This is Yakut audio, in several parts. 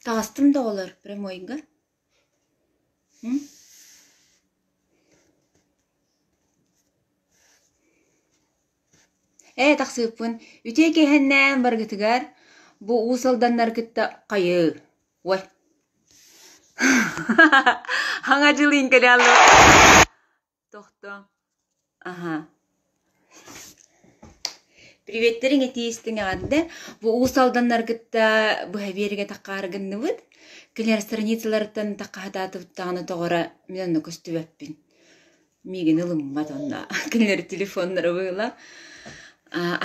Таҕыстым да оҕолор прямойга. М? Ээ, тахсыыппын. Үтүө киэһэннээн барыгытыгар бу Уус Алданнары кытта хайыы, ой. Хаҥа дьылыын кэлэ Тохтоо. Аһа. Приветтэриҥ этии истиҥ эҕэрдэ. Бу Уус Алданнары кытта быһа биэригэ таххаары гынныбыт. Кинилэр страницаларыттан таххаһатаатыбыт даҕаны тоҕо эрэ мин онно көстүбэппин. Миигин ылыммат онно кинилэр телефоннара быһыылаах.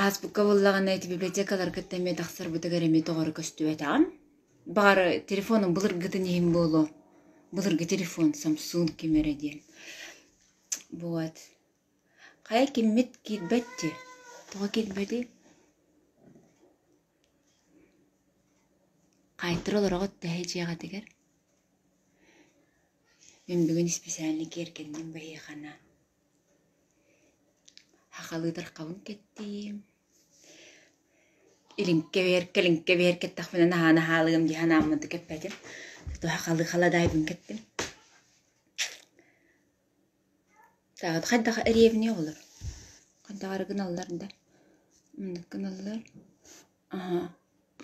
Ааспыкка буоллаҕына ити библиотекалары кытта эмиэ тахсарбытыгар эмиэ тоҕо эрэ көстүбэтэҕим. Баҕар телефонум былыргытын иһин буолуо. Былыргы телефон Samsung ким эрэ диэн. Вот. Хайа киммит киирбэт дии? Тоҕо киирбэтий? Хаайтара олороҕут төһө дьиэҕитигэр? Мин бүгүн исписээлинэ киэргэнним быһыыхана. Хахалыы тархабын кэттиим. Илиҥкэ биэркэ, илиҥкэ биэркэ эттэхпинэ наһаа наһаалыам дии санааммын да кэппэтим. Хахалыы халадаайбын кэттим. Тааҕыт хайдах эриэбиний оҕолор? Хайдах эрэ гыналлар да? Маннык гыналлар. Аһа,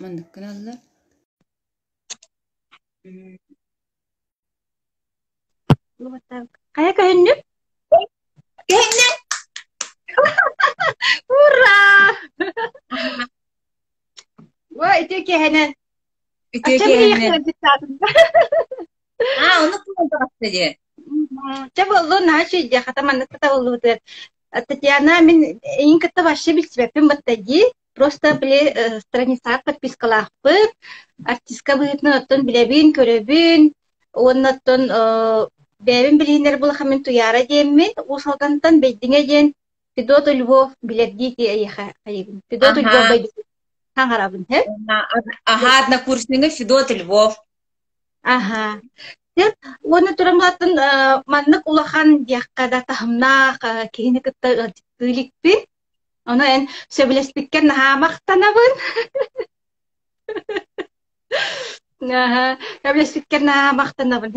маннык гыналлар. Хайа көһүннүм? Көһүннүм! Ура! Уа, ити киэһэнэн. Үтүө киэһэнэн. Аа, ону куһаҕан таҕыста дии. Чэ буоллун, наһаа үчүгэй хата маннык кытабыллыбытыгар. Татьяна, мин эйигин кытта вообще билсибэппин батта дии. Просто били страницаҕа подпискалаахпын, артистка быһыытынан оттон билэбин, көрөбүн, уонна оттон бэйэбин билиһиннэр булахаммын Туйаара диэммин, Уус Алдантан Бэйдиҥэ диэн Федот Львов билэрдии ти эйиэхэ хайыыбын. Федот Львов Бэйдиҥэ хаҥарабын, һэ? Аха, однокурснигы Федот Львов. Аха. Уонна туран булатын маннык улахан диэххэ да таһымнаах киһини кытта ыалдьыттыы иликпин. Ону эн сөбүлэспиккэр наһаа махтанабын. Аха, сөбүлэспиккэр наһаа махтанабын.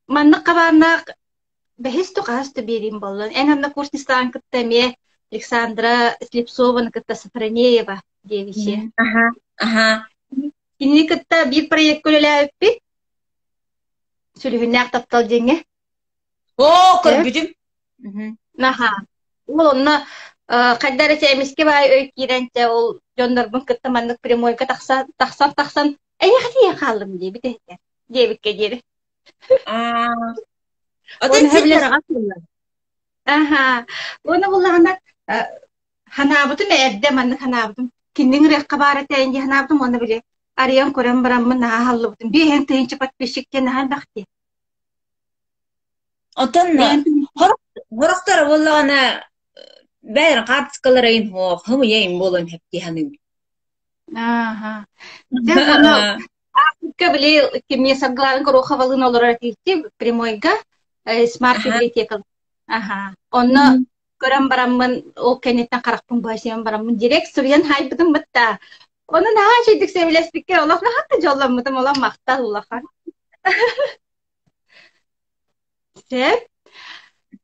Маннык хабааннаах бэһис ту хаһыс да биэриим буоллун. Эн однокурсництаҕын кытта эмиэ Александра Слепцованы кытта Софронеева диэбичи. Аха, аха. Кинини кытта биир проекка үлэлээбиппит. Сүлүһүннээх таптал диэҥҥэ. Оо, көрбүтүм. Наһаа. Ол онно хайда эрэ эмискэ баай өй киирэн чэ ол дьоннорбун кытта маннык прямойга тахсан тахсан тахсан эйиэхэ тиийэн хааллым диэбит эһэтэ диэбиккэ диэри. Аа. Атын син Аха. Уонна буллаҕына ханаабытым эрдэ маннык ханаабытым. Киниҥ ырыахха баар этэ дии ханаабытым уонна били арыйан көрөн бараммын наһаа аһаллыбытым. Биэһэн тыһыынча подписчик диэн наһаа элбэх дии. Оттон хорохтор буоллаҕына бэйэр хаартыскалара иһин суох, хымыйа иһин буолуон сөп дии саныыбын. Ааха. Дьэ уонна Ааспыкка били кимиэ Саргылаан Гороховалыын олорор этиһити прямойга смарт библиотека. Аха. Онно көрөн бараммын ол кэнниттэн харахпын быһа сиэн бараммын директ суруйан хаайбытым бытта. Ону наһаа үчүгдүк сөбүлэспиккэ олох наһаа да дьолломмутум, олох махтал улахан. Сөп.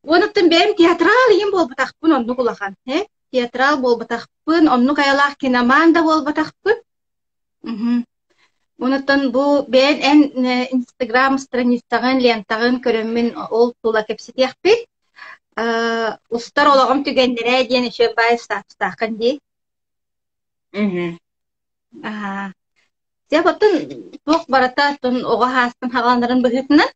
Уонуттан бэйэм театрал ийэм буолбатахпын оннук улахан. Э? Театрал буолбатахпын, оннук айылаах киноман да буолбатахпын. Мгм. Онуттан бу бэйэн эн Инстаграм страницаҕын, лентаҕын көрөммүн ол тула кэпсэтиэхпит. Э, устар олоҕум түгэннэрэ диэн үчүгэй баай статустааххын дии. Мгм. Аһаа. Дьэ, оттон туох барыта оттон оҕо сааскын хаҕаланарын быһыытынан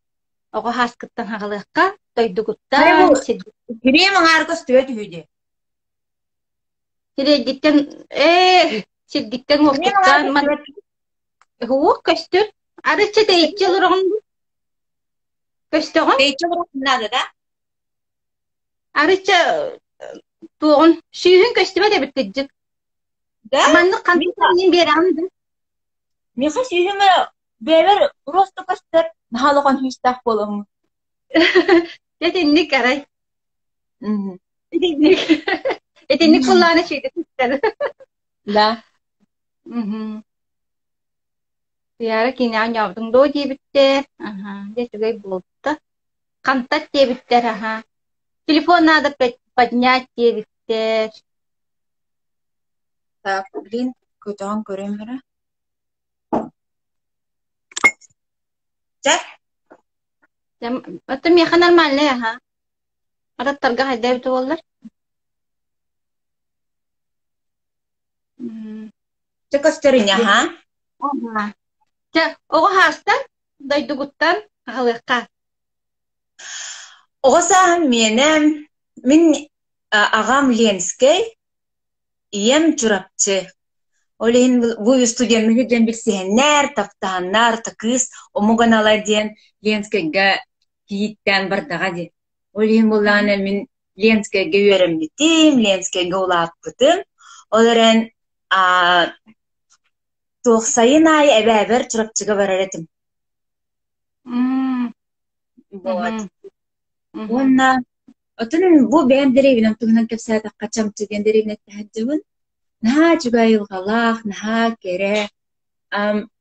оҕо сааскыттан хаҕалыахха, Хайа дойдугуттан, бу сиргиттэн кириэм аҥаар көстүбэт үһү дии. Сирэйгиттэн ээ сиргиттэн Кириэм аҥаар уоппуттан ман көстүбэт уох көстөр. Арычча тэйиччи олороҕун көстөҕүн. Тэйиччи олоруохпун наада да? Арычча туоҕун сүүһүн көстүбэт эбит кырдьык. Да? Маннык хантан Миэхэ иин биэрэҕин да? миэхэ сүүһүм эрэ бэйэбэр просто көстөр наһаа улахан сүүстээх буоламмын. Итинник арай. Мгм. Итинник. Итинник куллааны сүүтэ сыстар. Да. Мгм. Туйаара киинэҕэ оонньообутуҥ дуо диэбиттэр, аһаа, дьэ үчүгэй буолта. Хантат диэбиттэр, аһаа. Телефон надо поднять диэбиттэр. Так, блин, көтөҕөн көрүөм эрэ. Чэ? Оттон миэхэ нормальный, аһаа. Ататтарга хайда эбитэ буоллар? Чэ көстөр ини, аһаа. Аһаа. Чэ, оҕо хаастан, дойдугуттан аҕалыахха. Оҕо сааһым миэнэ, мин аҕам Ленскэй, ийэм Чурапчы. Ол иһин бу студенныгы диэн билсиһэннэр, таптаһаннар, кыыс омук анала диэн Ленскэйгэ кийииттээн бардаҕа дии. Ол иһин буоллаҕына мин Ленскэйгэ үөрэммитим, Ленскэйгэ улааппытым. Ол эрэн туох сайын аайы эбээбэр Чурапчыга барар этим. Вот. Уонна отун бу бэйэм дэриэбинэм туһунан кэпсээтэххэ Чамчы диэн дэриэбинэттэн сылдьабын. Наһаа үчүгэй айылҕалаах, наһаа кэрэ.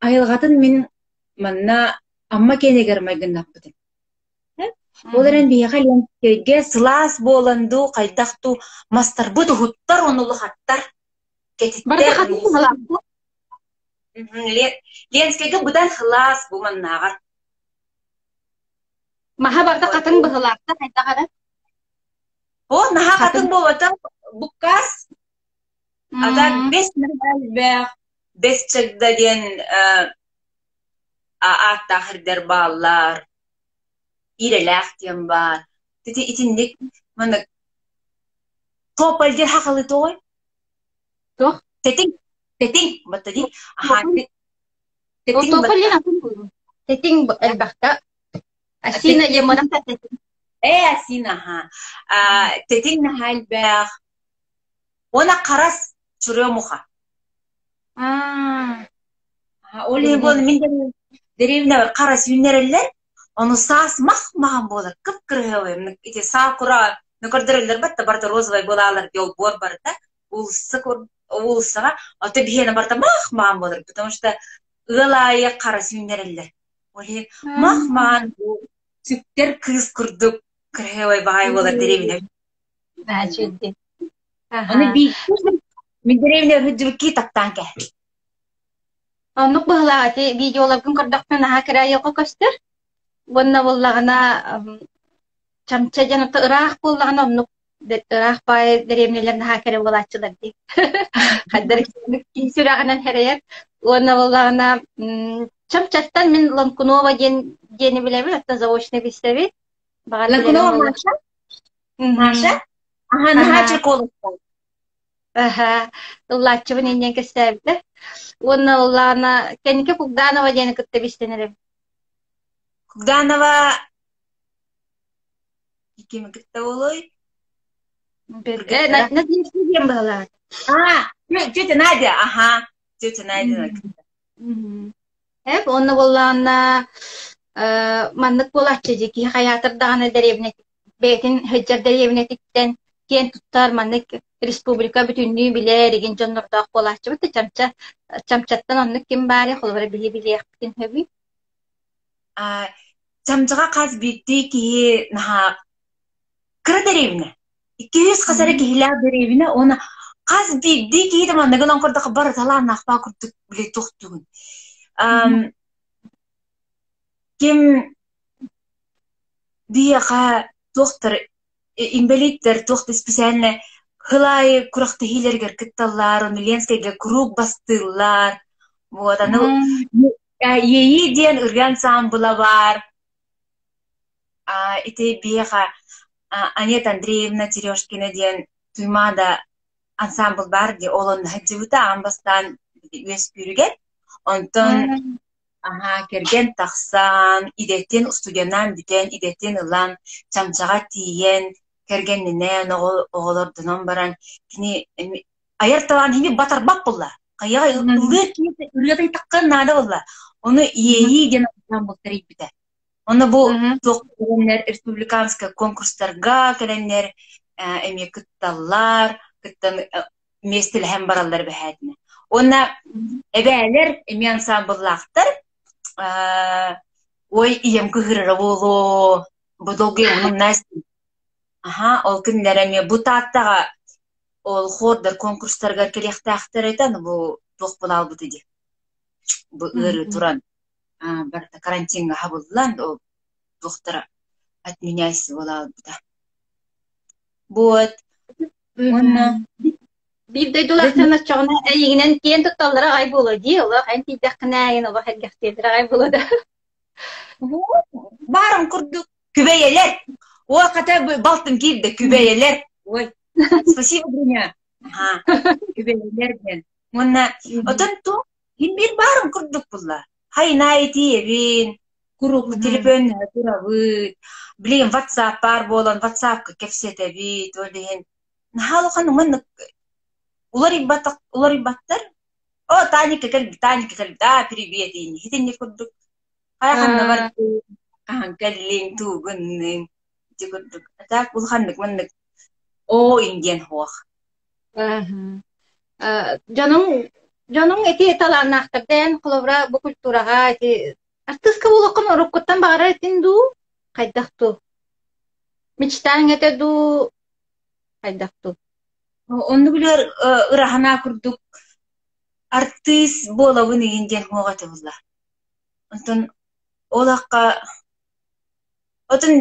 Айылҕатын мин манна Амма киэнигэр майгыннаппытым. Ол эрэн биһиэхэ Ленскэйгэ сылаас буолан дуу, хайдах дуу мастарбыт уһуттар уонна улахаттар, Барыта кэтиттэр. хатыҥ быһылаах дуо? Ленскэйгэ быдан сылаас бу маннааҕар. Маһа барыта хатыҥ быһылаах да хайдах эрэ? О, наһаа Хатыҥ. хатыҥ буолбатах, буккаас. А так бэс наһаа элбэх, бэс чагда диэн ааттаах сирдэр бааллар, Иирэлээх диэн баар. Ити итинник маннык тополь диэн хахалы тоҕой? Туох? Тэтиҥ, тэтиҥ батта дии. Аһаа, Ол тэтиҥ тополь батта. диэн атын буолуо. Тэтиҥ элбэхтэ. Осина диэн мунан тэтиҥ. Ээ, осина, аһаа. Тэтиҥ наһаа элбэх. Уонна харас чурёмуха. Аа. Ол иһин буолан мин дэриэбинэбэр харас үүннэрэллэр, ону саас мах-маҕан буолар, кып-кырыһыабай ити саакура көрдөрөллөр батта барыта розовай буолаалар дии олбуор барыта уулусса уулуссаҕа ото биһиэнэ барыта мах-маҕан буолар, потому что ыал аайы харас үүннэрэллэр. Ол иһин мах-маҕан сүктэр кыыс курдук кырыһыабай баҕайы буолар дэриэбинэ. Аны биир мин дэриэбинэ сылдьыбыккии таптаан кээһэр. Оннук быһылаах ити видеоларгын көрдөхпүнэ наһаа кэрэ айылҕа көстөр. Уонна буоллаҕына Чамча диэн ото ыраах буоллаҕына оннук ыраах баай дэриэбинэлэр наһаа кэрэ буолааччылар дии. Хайдах киһи сүрэҕинэн сэрэйэр. Уонна буоллаҕына Чамчаттан мин Лонкунова диэн диэни билэбин, оттон заочно билсэбин. Баҕар билэрим Лонкунова буоллар. Маша? Маша? Аха, наһаа Аһаа. чирколовтаах. Аһаа, ыллааччыбын инньэн кэпсээбитэ. Уонна ыллаана кэнники Кугданова диэни кытта билсэн эрэбин. Кугданова кими кытта буолуой? Э, Надежда диэн быһалаах. А, тетя Надя, аха, тетя Надя кытта. Эп, онно буоллаҕына маннык буолааччы дии киһи хайаатар даҕаны дэриэбинэ бэйэтин сылдьар дэриэбинэтиттэн киэн туттар маннык республика бүтүннүү билэр игин дьоннордоох буолааччыбыт да Чамча Чамчаттан оннук ким баарый холобура биһи билиэхпитин сөбүй? Чамчаҕа хас биирдии киһи наһаа кыра дэриэбинэ 200 хас эрэ киһилээх дэриэбинэ уонна хас биирдии киһитэ манныгын оҥордоххо бары талааннаахпаа курдук били туохтугун. Ким биһиэхэ туохтар инбэлииттэр туох да специально сыл аайы күрэхтэһиилэригэр кытталлар, ону Ленскэйгэ куруук бастыыллар. Вот, аны Иэйии диэн ырыа ансаамбыла баар. Ити биһиэхэ Анета Андреевна Терешкина диэн Туймаада ансаамбыл баар дии, ол онно сылдьыбыта аан бастаан үөскүүрүгэр. Онтон аһаа кэргэн тахсан, идэтин студеннаан бүтэн, идэтин ылан, Чамчаҕа тиийэн, кэргэнинээн оҕолордонон баран, кини айар талаан кини батарбат буолла. Хайаҕа ыллыыр киһи ырыата ыйытахха наада буолла. Ону Иэйии диэн ансаамбыл тэрийбитэ. Онно бу туох кэлэннэр республиканскай конкурстарга кэлэннэр эмиэ кытталлар, кыттан миэстэлэһэн бараллар эбэһээтинэ. Уонна эбээлэр эмиэ ансаамбыллаахтар. Ой, ийэм кыһырара буолуо, бу долгуйабын умнаас Аһаа, ол күннэр эмиэ бу Тааттаҕа ол хордар конкурстарыгар кэлиэхтээхтэр этэ, аны бу туох буолаалбыты дии. Бу ыарыы туран, барыта карантиҥҥа хабыллан, ол туохтара отменяйся буолаалбыта. Вот. Уонна Биир дойдулаахтарын оччоҕуна эйигинэн киэн тутталлара аҕай буолуо дии, олох эн тиийдэххинэ эйигин олох эргэхтиэллэрэ аҕай буолуо да. Баарым курдук Күбэйэлэр! Ой, хата балтым киирдэ, күбэйэлэр! Ой, спасибо, Дуня. Аха, күбэйэлэр диэн. Уонна отон туох ким биир баарым курдук булла. Хайна итиэбин, куруук телефоннаһа турабыт, билигин WhatsApp баар буолан WhatsAppка кэпсэтэбит, ол иһин наһаа улахан маннык уларыйбатах уларыйбаттар. О, Таника кэлбит, Таника кэлбит, аа, привет, итинник курдук Хайа ханна бардыҥ, хаһан кэллиҥ, тугуннуҥ ити курдук. А так улаханнык маннык оо индиан суох. Дьонуҥ дьонуҥ ити талааннаахтар да эн холобура бу культураҕа ити артыыска буолуоххун уруккуттан баҕарар этиҥ дуу, хайдах дуу? Мечтаҥ этэ дуу, хайдах дуу? Оннук үлүгэр ыраһана курдук артыыс буолабын игин диэн суох этэ буолла. Онтон ол акка отон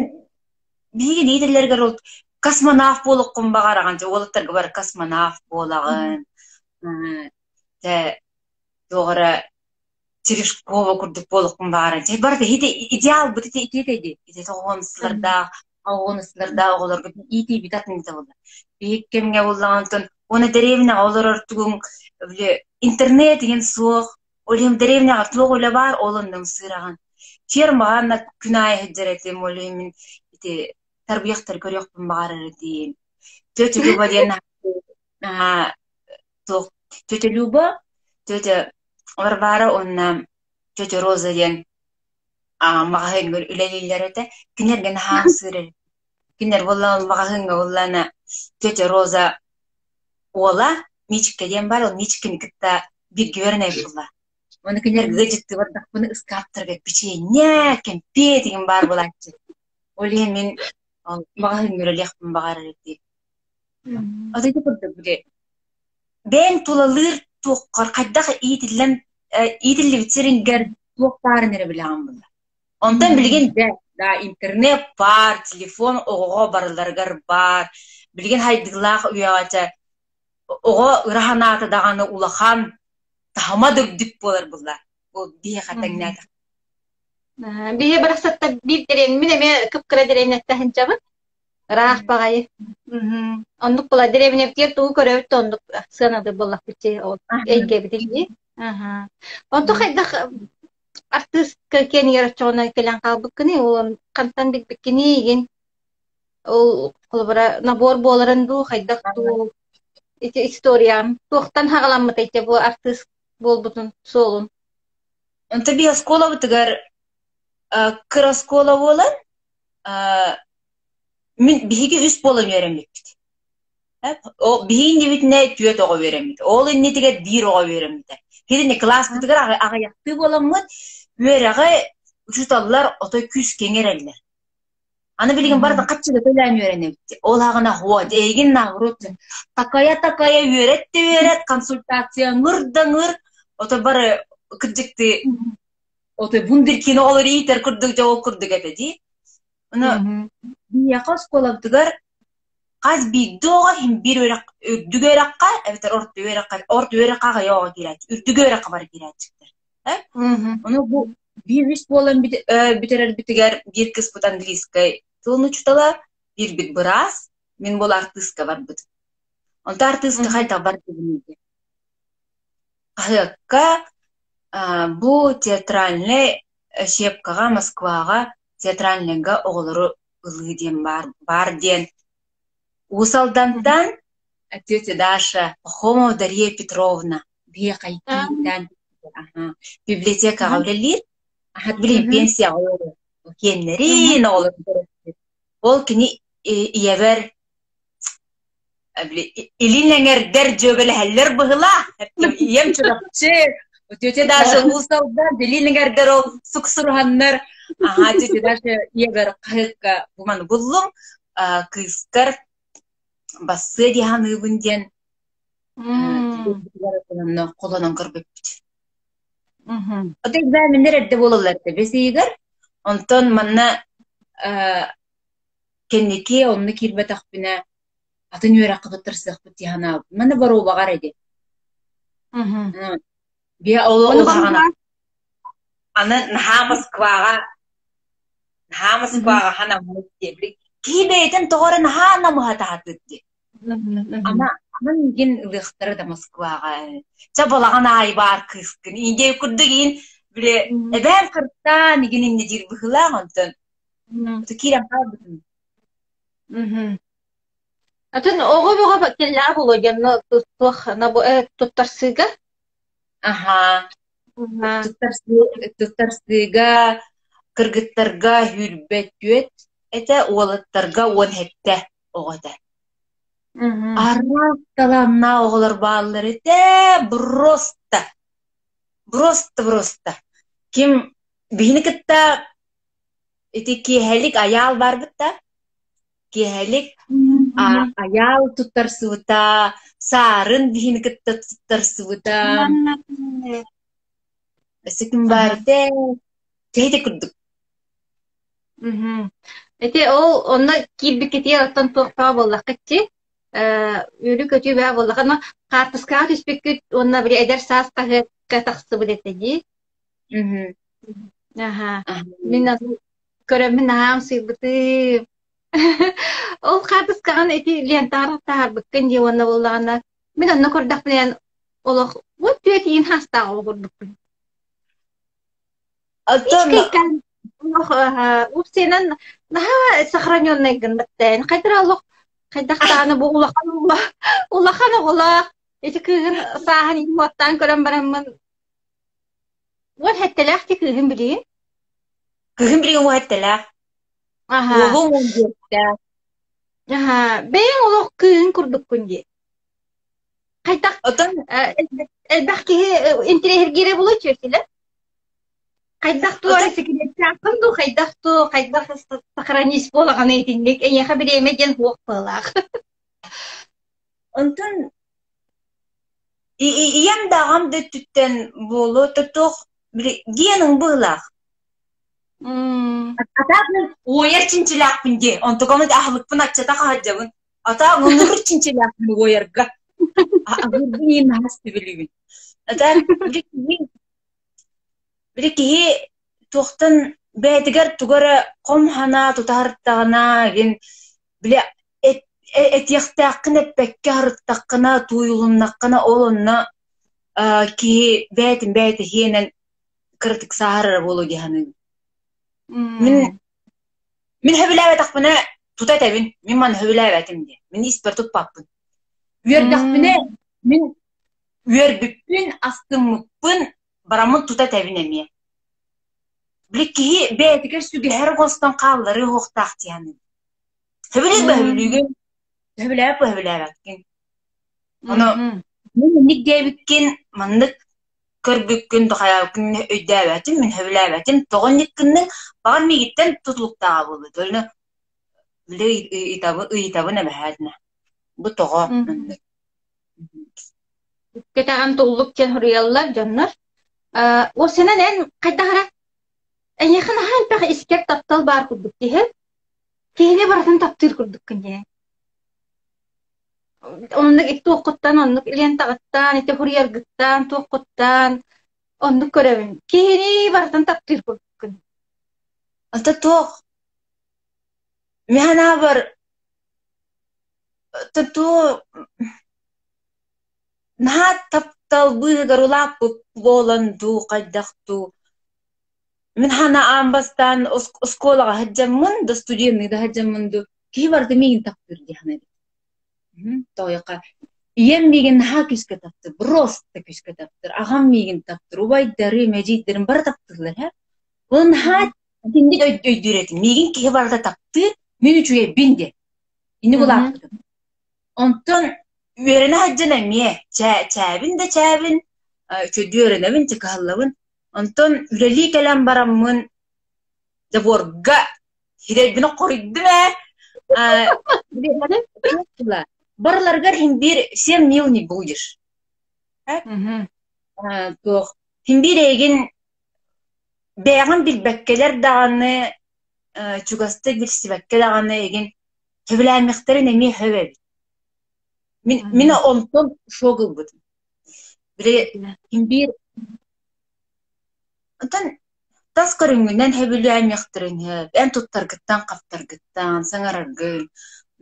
биһиги лиидерлэригэр ол космонавт буолуоххун баҕараҕын дьэ уолаттарга бары космонавт буолаҕын тэ туох эрэ Терешкова курдук буолуоххун баҕаран дьэ барыта ити идеалбыт ити ити ити ити тоҕуонуслардаах оҕонуслардаах оҕолорго иитиибит атын этэ буолла биһик кэмҥэ буоллаҕына онтон уонна дэриэбинэҕэ олорор тугуҥ били интернет игин суох Ол иһин дэриэбинэҕэ туох үлэ баар, ол онно ымсыыраҕын. Фермаҕа анна күн аайы сылдьар этим, ол иһин мин ити тарбыйахтары көрүөхпүн баҕарар этим. Тетя Люба диэн туох тетя Люба, тетя Варвара уонна тетя Роза диэн маҕаһыыҥҥа үлэлииллэр этэ. Кинилэргэ наһаа ымсыырар этим. Кинилэр буоллаҕына маҕаһыыҥҥа буоллаҕына тетя Роза уола Мичиккэ диэн баар, ол Мичиккини кытта бииргэ үөрэнэбит буолла. Уонна кинилэр ыалдьыттыы бардахпына ыскааптарга печенье, кэмпиэт игин баар буолааччы. Ол иһин мин маҕаһыыҥҥа үлэлиэхпин баҕарар этим. Ото ити курдук били бэйэҥ тулалыыр туоххар хайдах иитиллэн иитиллибит сирингэр туох баарын эрэ билэҕин буолла. Онтон билигин дьэ, да, интернет баар, телефон оҕоҕо барыларыгар баар. Билигин хайдыылаах үйэҕэ чэ оҕо ыра санаата даҕаны улахан, таһыма да үрдүк буолар буолла. Бу биһиэхэ тэҥнээтэх. Биһи барахсаттар биир дэриэбинэ, мин эмиэ кып-кыра дэриэбинэттэн сылдьабын. Ыраах баҕайы. Оннук була дэриэбинэбитигэр тугу көрөбүт да оннук сыаналыыр буоллахпыт дии ол эйгэбитин дии. Онтон хайдах артыыска киэнигэр оччоҕуна кэлэн хаалбыккыный? Ол хантан билбиккиний игин? Ол холобура набор буоларын дуу, хайдах дуу ити историям туохтан хаҕаламмытай те бу артыыс буолбутун суолун? Онто би оскуолабытыгар кыра оскуола буолан мин биһиги үс буолан үөрэммиппит. Биһиги иннибитинэ түөрт оҕо үөрэммит. Ол иннитигэр биир оҕо үөрэммитэ. Кирини кылааспытыгар аҕыйахтыы буоламмыт үөрэҕи учууталлар отой күүскэ иҥэрэллэр. Аны билигин барыта хаччыга төлөөн үөрэнэбит. Ол аҕына вот эйигин наоборот такая-такая үөрэт да үөрэт, консультация ыҥыр да ыҥыр, ото бары кырдьыктыы отой вундеркинд оҕолор иитэр курдук дьэ ол курдук этэ дии. Ону биһиэхэ оскуолабытыгар хас биирдии оҕо иһин биир үөрэх үрдүк үөрэххэ эбэтэр орто үөрэххэ орто үөрэххэ аҕыйах оҕо киирээччи үрдүк үөрэххэ бары киирээччиктэр. Ону бу биир үс буолан бүтэрэрбитигэр биир кыыспыт английскай тылын учуутала, биирбит быраас, мин буол артыыска барбыт. Онто артыыска хайдах бардыбын диэн. Хаһыакка бу театральнай щепкаҕа Москваҕа театральныйга оҕолору ылыы диэн баар, баар диэн Уус Алдантан тетя Даша Пахомова Дарья Петровна биһиэхэ библиотекаҕа үлэлиир. Билигин пенсияҕа олорор. Киэннэрин оҕолорун төрөппүт. Ол кини ийэбэр илин эҥэрдэр дьүөгэлэһэллэр быһыылаах. Ийэм Чурапчы. Тетя Даша Уус Алдан, билиниҥэрдэр ол суксуруһаннар, аһаа тетя Даша ийэбэр хаһыакка бу маны буллум, кыыскар бассыа дии саныыбын диэн холонон көрбүппүт. Ото экзаменнар эрдэ буолаллар этэ бэс ыйыгар. Онтон манна кэнники онно киирбэтэхпинэ атын үөрэххэ туттарсыахпыт дии санаабыт. Манна боруобаҕар эди. Биэ ол улахан аны наһаа Москваҕа наһаа Москваҕа ханаммыт диэбит. Киһи бэйэтин тоҕо эрэ наһаа намыһатаатыт дии. Ама ама миигин ылыахтара да Москваҕа. Чэ балаҕан аайы баар кыыскын. Индия курдук иин били эбээм кыртаан игин инньэ диир быһыылаах онтон киирэн хаалбытым. Атын оҕо бөҕө кэллэҕэ буолуо диэн туох туттарсыыга? Аһаа. Туттарсыыга кыргыттарга 24 этэ, уолаттарга 17 оҕо этэ. Араас талааннаах оҕолор бааллар этэ, просто, просто, просто. Ким биһини кытта ити киэһэлик айаал барбыт да, киэһэлик айаал туттарсыбыта, саарын биһини кытта туттарсыбыта. Өссө ким баар этэ, киһи курдук. Ити ол онно киирбиккитигэр оттон туохтаах буоллаххытчи үөрүү-көтүү баа буоллаха но хаартыскаҕа түспүккүт уонна били эдэр саас хаһыакка тахсыбыт этэ дии. Аха. Мин көрөммүн наһаа ымсыырбытым. Ол хаартыскаҕын ити лентаҕар таһаарбыккын дии уонна буоллаҕына мин онно көрдөхпүнэ олох вот түөрт иин хаастаах оҕо курдукпун. Оттон Олох уопсайынан наһаа сохраненный гыннаттаан хайдах олох хайдах даҕаны бу улахан улахан оҕолоох ити кыыһын сааһын уоттаан көрөн бараммын уон сэттэлээх ти кыыһым билигин Кыыһым билигин уон сэттэлээх. Аха. Уолум 14-тээх. Аха. Бэйэҥ олох кыыһын курдуккун дии. Хайдах Оттон элбэх киһи интириэһиргиирэ буолуо чүөчүлэ? Хайдах туох эрэ секретчааххын дуу, хайдах туу, хайдах сохранись буолаҕын итинник эйиэхэ бириэмэ диэн суох быһыылаах. Онтон ийэм да аҕам да өттүттэн буолуо туох били геның быһыылаах. Атаах мин уойар чинчилээхпин дии. Онтукам аһылыкпын аччата хаһадьабын. Атаах муннугур чинчилээхпин уойарга. Аһыырбын иин наһаа сөбүлүүбүн. Атаах били киһи били киһи туохтан бэйэтигэр тугу эрэ хом санаа тута сырыттаҕына игин били этиэхтээххин эппэккэ сырыттаххына, тууйулуннаххына ол онно киһи бэйэтин бэйэтэ иһиэнэн кыратык сааһырара буолуо дии саныыбын. Мин мин сөбүлээбэтэхпинэ тута этэбин, мин маны сөбүлээбэтим диэн. Мин испэр туппаппын. Үөрдэхпинэ мин үөрбүппүн, астыммыппын бараммын тута этэбин эмиэ. Били киһи бэйэтигэр сүгэһэр оҥостон хаалларыа суохтаах дии саныыбын. Сөбүлүүр бөһүлүүгүн, сөбүлээбэт бөһүлээбэккин. Ону мин инник диэбиккин маннык көрбүккүн, дохайаабыккын өйдөөбөтүм, мин сөбүлээбэтим. Тоҕо инник гынныҥ? Баҕар миигиттэн тутулуктааҕа буолуо. Өлүнэ били ыйытабын, ыйытабын эбэһээтинэ. Бу тоҕо маннык? Кэтэҕин туллук диэн суруйаллар дьоннор. Уопсайынан эн хайдах эрэ эйиэхэ наһаа элбэх искэр таптал баар курдук киһи. Киһини барытын таптыыр курдуккун дии. Оннук туоххуттан оннук лентаҕыттан, ити суруйаргыттан, туоххуттан оннук көрөбүн. Киһини барытын таптыыр курдуккун. Ата туох мин санаабар тутуу наһаа таптал быыһыгар улааппыт буолан дуу, хайдах дуу Мин хана аан бастаан оскуолаҕа сылдьаммын да, студенныы да сылдьаммын дуу, киһи барыта миигин таптыыр дии саныыбын. Тоойука ийэм миигин наһаа күүскэ таптыыр, просто күүскэ таптыыр. Аҕам миигин таптыыр, убайдарым, эдьиийдэрим бары таптыыллар ээ. Ол наһаа итинник өйдүүр этим. Миигин киһи барыта таптыыр, мин үчүгэйбин диэн. Инник улааппытым. Онтон үөрэнэ сылдьан эмиэ чээбин да чээбин, Үчүгэйдик үөрэнэбин, чыкыһаллабын. Онтон үлэлии кэлэн бараммын заборга сирэйбин хоруйдум ээ. Барыларыгар иһин биир всем мил не будешь. Туох син биир эйигин бэйэҕин билбэккэлэр даҕаны, чугастык билсибэккэ даҕаны эйигин сөбүлээмиэхтэрин эмиэ сөп эбит. Мин онтон шок ылбытым. Били син биир Онтон тас көрүҥҥүнэн сөбүлээмиэхтэрин сөп, эн туттаргыттан-хаптаргыттан, саҥараргын,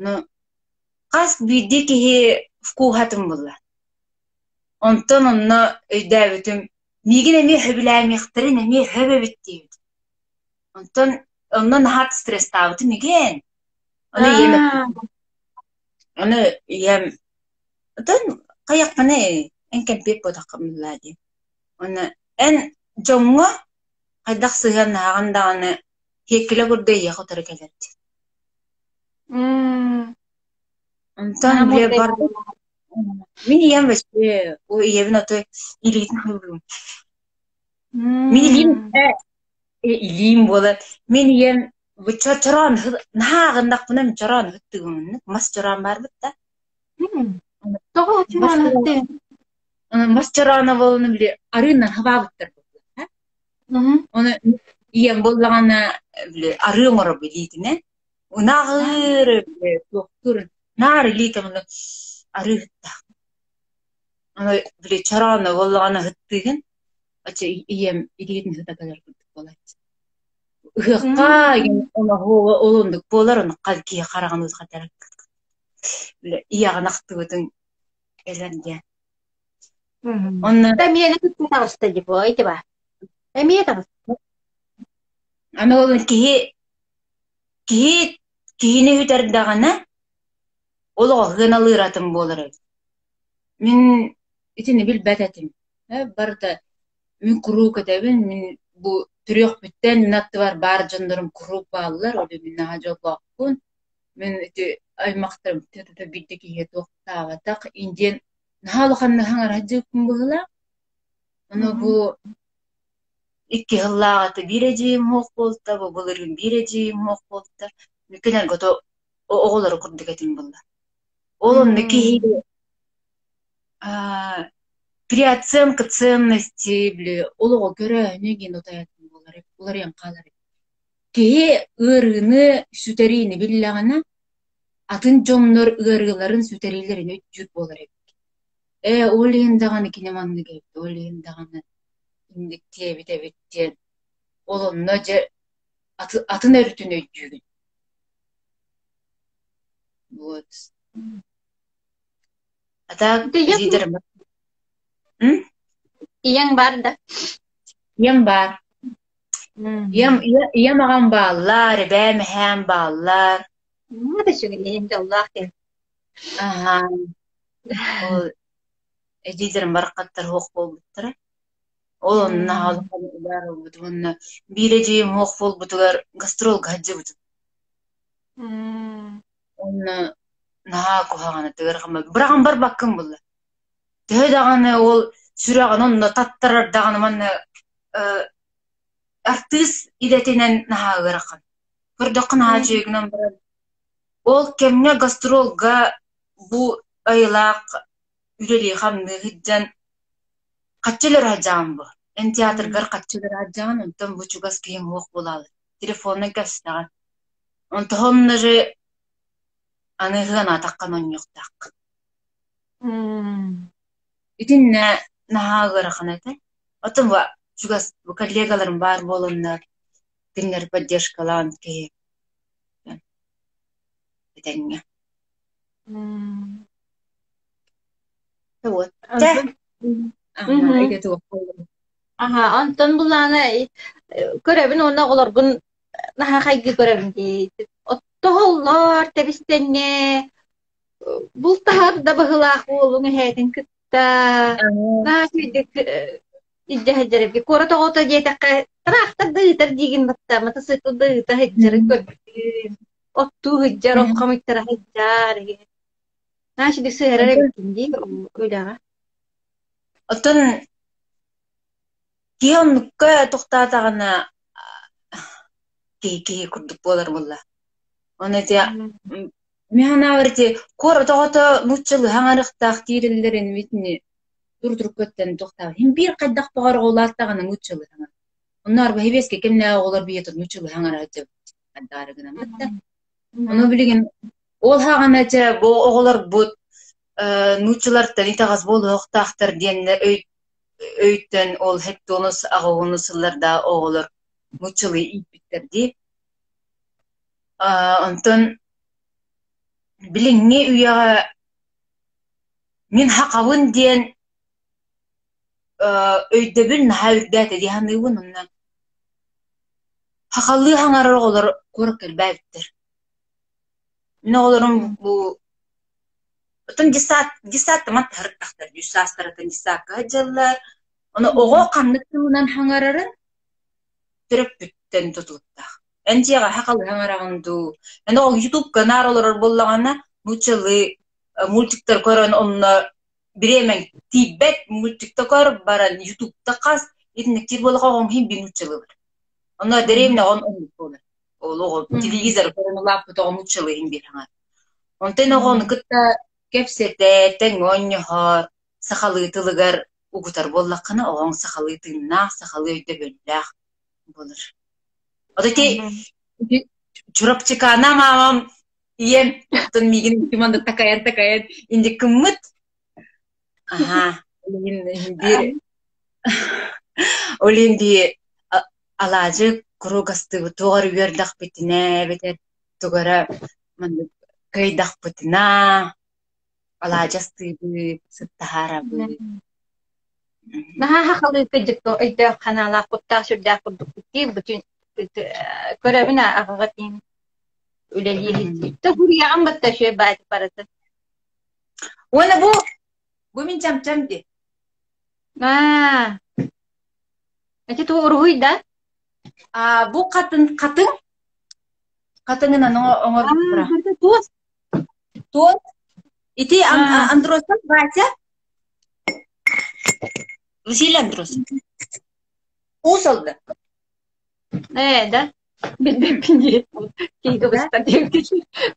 ну хас биирдии киһи вкуһатын булла. Онтон онно өйдөөбүтүм, миигин эмиэ сөбүлээмиэхтэрин эмиэ сөп эбит диэбитим. Онтон онно наһаа стресстаабытым игин. Ону ийэм эппит. Ону ийэм "Оттон хайыахпыный, эн кэмпиэт буотаххын биллаа" диэн. Уонна эн дьоҥҥо хайдах сыһыаннаһаҕын даҕаны сиэркилэ курдук эйиэхэ утары кэлэр диэн. Онтон бile бар мин ийэм вообще ол ийэбин отой илиитин хабыгым. Мин илиим илиим буолар. Мин ийэм бу чороон наһаа аҕыннахпына мин чороон ыһыктыыбын мас чороон баарбыт да. Тоҕо чороон ыһыктыыгын? Мас чорооно буолан били арыынан хабаабыттар буолла. Ону ийэм буоллаҕына били арыы оҥорор билиитинэн ынаҕыр били туохтуур наар илиитэ ону арыы ыһыктаах. Ону били чорооно буоллаҕына ыһыктыыгын оччо ийэм илиитин ыһыта кэлэр курдук буолааччы. Ыһыахха оноһуоҕа ол оннук буолар, ону киһи хараҕын ытхатар били ийэҕин ахтыбытыҥ кэлэр диэн. Онно Эмиэ кытта таҕыста дии бу ити ба. Эмиэ таҕыста. Аны ол киһи киһи киһини үтэрдэҕинэ ол оҕо сыаналыыр атын буолар эбит. Мин итини билбэт этим. Барыта мин куруук этэбин, мин бу төрүөхпүттэн мин аттыбар баар дьоннорум куруук бааллар, ол мин наһаа дьоллоохпун. Мин ити аймахтарым биирдэ киһигэ туохтаабатах индиэн наһаа улаханнык хаҥара сылдьыбыппын быһыылаах. Ону бу икки сыллааҕыта биир эдьиийим суох буолта, бу былырыын биир эдьиийим суох буолта. Кинилэргэ оҕолору курдук этим буолла. Ол онно киһи переоценка ценности били олоҕу көрөөһүнү диэн утайатын буолар уларыйан хаалар Киһи ыарыыны сүтэриини биллэҕинэ, атын дьоннор ыарыыларын сүтэриилэрин өйдүүр буолар эбит. Ээ, ол иһин даҕаны кини маннык эбит, ол иһин даҕаны инник диэбит эбит диэн ол онно дьэ атын өрүтүн өйдүүгүн. Вот. А так эдьиийдэрим Ийэҥ баар да? Ийэм баар. Ийэм ийэм аҕам бааллар, эбээм эһээм бааллар. Да үчүгэй дьоллоох киһи. Аһаа. Ол эдьиийдэрим бараххаттар суох буолбуттара. Ол онно улахан баар буолбут уонна биир эдьиийим суох буолбутугар гастролга сылдьыбытым. Уонна наһаа куһаҕан этэ ыарахан быраҕан барбаккын булла. Төһө даҕаны ол сүрэҕин онно таттарар даҕаны манна артыыс идэтинэн наһаа ыарахан. Көрдөххө наһаа үчүгэй гынан баран, ол кэмҥэ гастролга бу айылаах үлэлии-хамныы сылдьан хаччы өлөрө сылдьаҕын бу. Эн театргар хаччы өлөрө сылдьаҕын, онтон бу чугас киһиҥ суох буолаалар. Телефонунан кэпсэтэҕин. Онтон же аны ыһыанаатаххына оонньуохтааххын. Итиннэ наһаа ыарахан этэ. Оттон бу чугас бу коллегаларым баар буоланнар, кинилэр поддержкалаан киһи этэҥҥэ. Вот. Чэ. Аха, онтон булаана көрөбүн уонна оҕолоргун наһаа хайгыы көрөбүн дии. Оттоһоллор, тэбистэҥҥэ бултаһар да быһыылаах уолуҥ эһээтин кытта наһаа үчүгэйдик илдьэ сылдьар эбит. Куорат оҕото диэтэххэ, тыраахтар да ыытар диигин батта, матасыыкыл да ыыта сылдьарын көрбүтүм. Оттуу сылдьар, ох хомуйтара сылдьар. Наһаа үчүгэй сыһыарар эбиккин дии үлэҕэ. Оттон Киһи оннукка тохтоотоҕуна киһи киһи курдук буолар буолла. Ону ити мин санаабар ити куорат оҕото нууччалыы хаҥарыахтаах диирэллэрин итини тур-туруккаттан тохтообот. Син биир хайдах баҕар оҕолоохтоҕуна нууччалыы хаҥар. Онно арба һибиэскэ кэмнээх оҕолор биһиэхэ нууччалыы хаҥара сылдьабыт хайдаары гынаммыт да. Ону билигин ол хаҕана дьэ бу оҕолорбут нууччалартан итэҕэс буолуохтаахтар диэннэр өй өйтөн ол хэттуонус аҕыһуонус сыллардаах оҕолор нууччалыы ииппиттэр дии. Онтон билиҥҥи үйэҕэ мин хахабын диэн өйдөбүл наһаа үрдээтэ дии саныыбын уонна хахалыы хаҥарар оҕолор куоракка элбээбиттэр. Мин оҕолорум бу Оттон десант десантаман таһырыттахтар үс саастарыттан десантка сылдьаллар. Ону оҕо ханнык тылынан хаҥарарын төрөппүттэн тутулуктаах. Эн дьиэҕэ сахалыы хаҥараҕын дуу, эн оҕо ютубка наар олорор буоллаҕына, нууччалыы мультиктар көрөн онно бириэмэҥ тиийбэт мультикта көр баран ютубта хас итинниктиир буоллаха оҕоҥ иһин биир нууччалыылар. Онно дэриэбинэ оҕом оннук буолар. Ол оҕо телевизор көрөн улааппыт оҕо нууччалыы иһин биир хаҥар. Онтон оҕону кытта кэпсэтэ, тэҥҥэ оонньоһор, сахалыы тылыгар угутар буоллаххына, оҕоҥ сахалыы тыыннаах, сахалыы өйдөбүллээх буолар. Вот ити Чурапчыкана маамам ийэм оттон миигин ити такайан-такайан индиккыммыт. Аха, биир ол иһин дии алаадьы куруук астыыбыт туох эрэ үөрдэхпитинэ эбэтэр тугу эрэ маннык кыайдахпытына алаадьы астыыбыт, сыт таһаарабыт. Наһаа сахалыы кырдьык өйдөөх ханаалаах куттаах сүрдээх курдук дии бүтүн көрөбүн аҕаҕа тиин үлэлиир суруйаҕын батта үчүгэй баайы барыта Уонна бу бу мин чамчам дии. Аа ити тугу уруһуй да? Аа бу хатын хатыҥ хатыҥынан оҥорбуттара. Туос. Туос. Ити Андросов Вася. Василий Андросов. Уус алда. Ээ, да? Билбэппин дии. Киһи кыбыстар диэбит.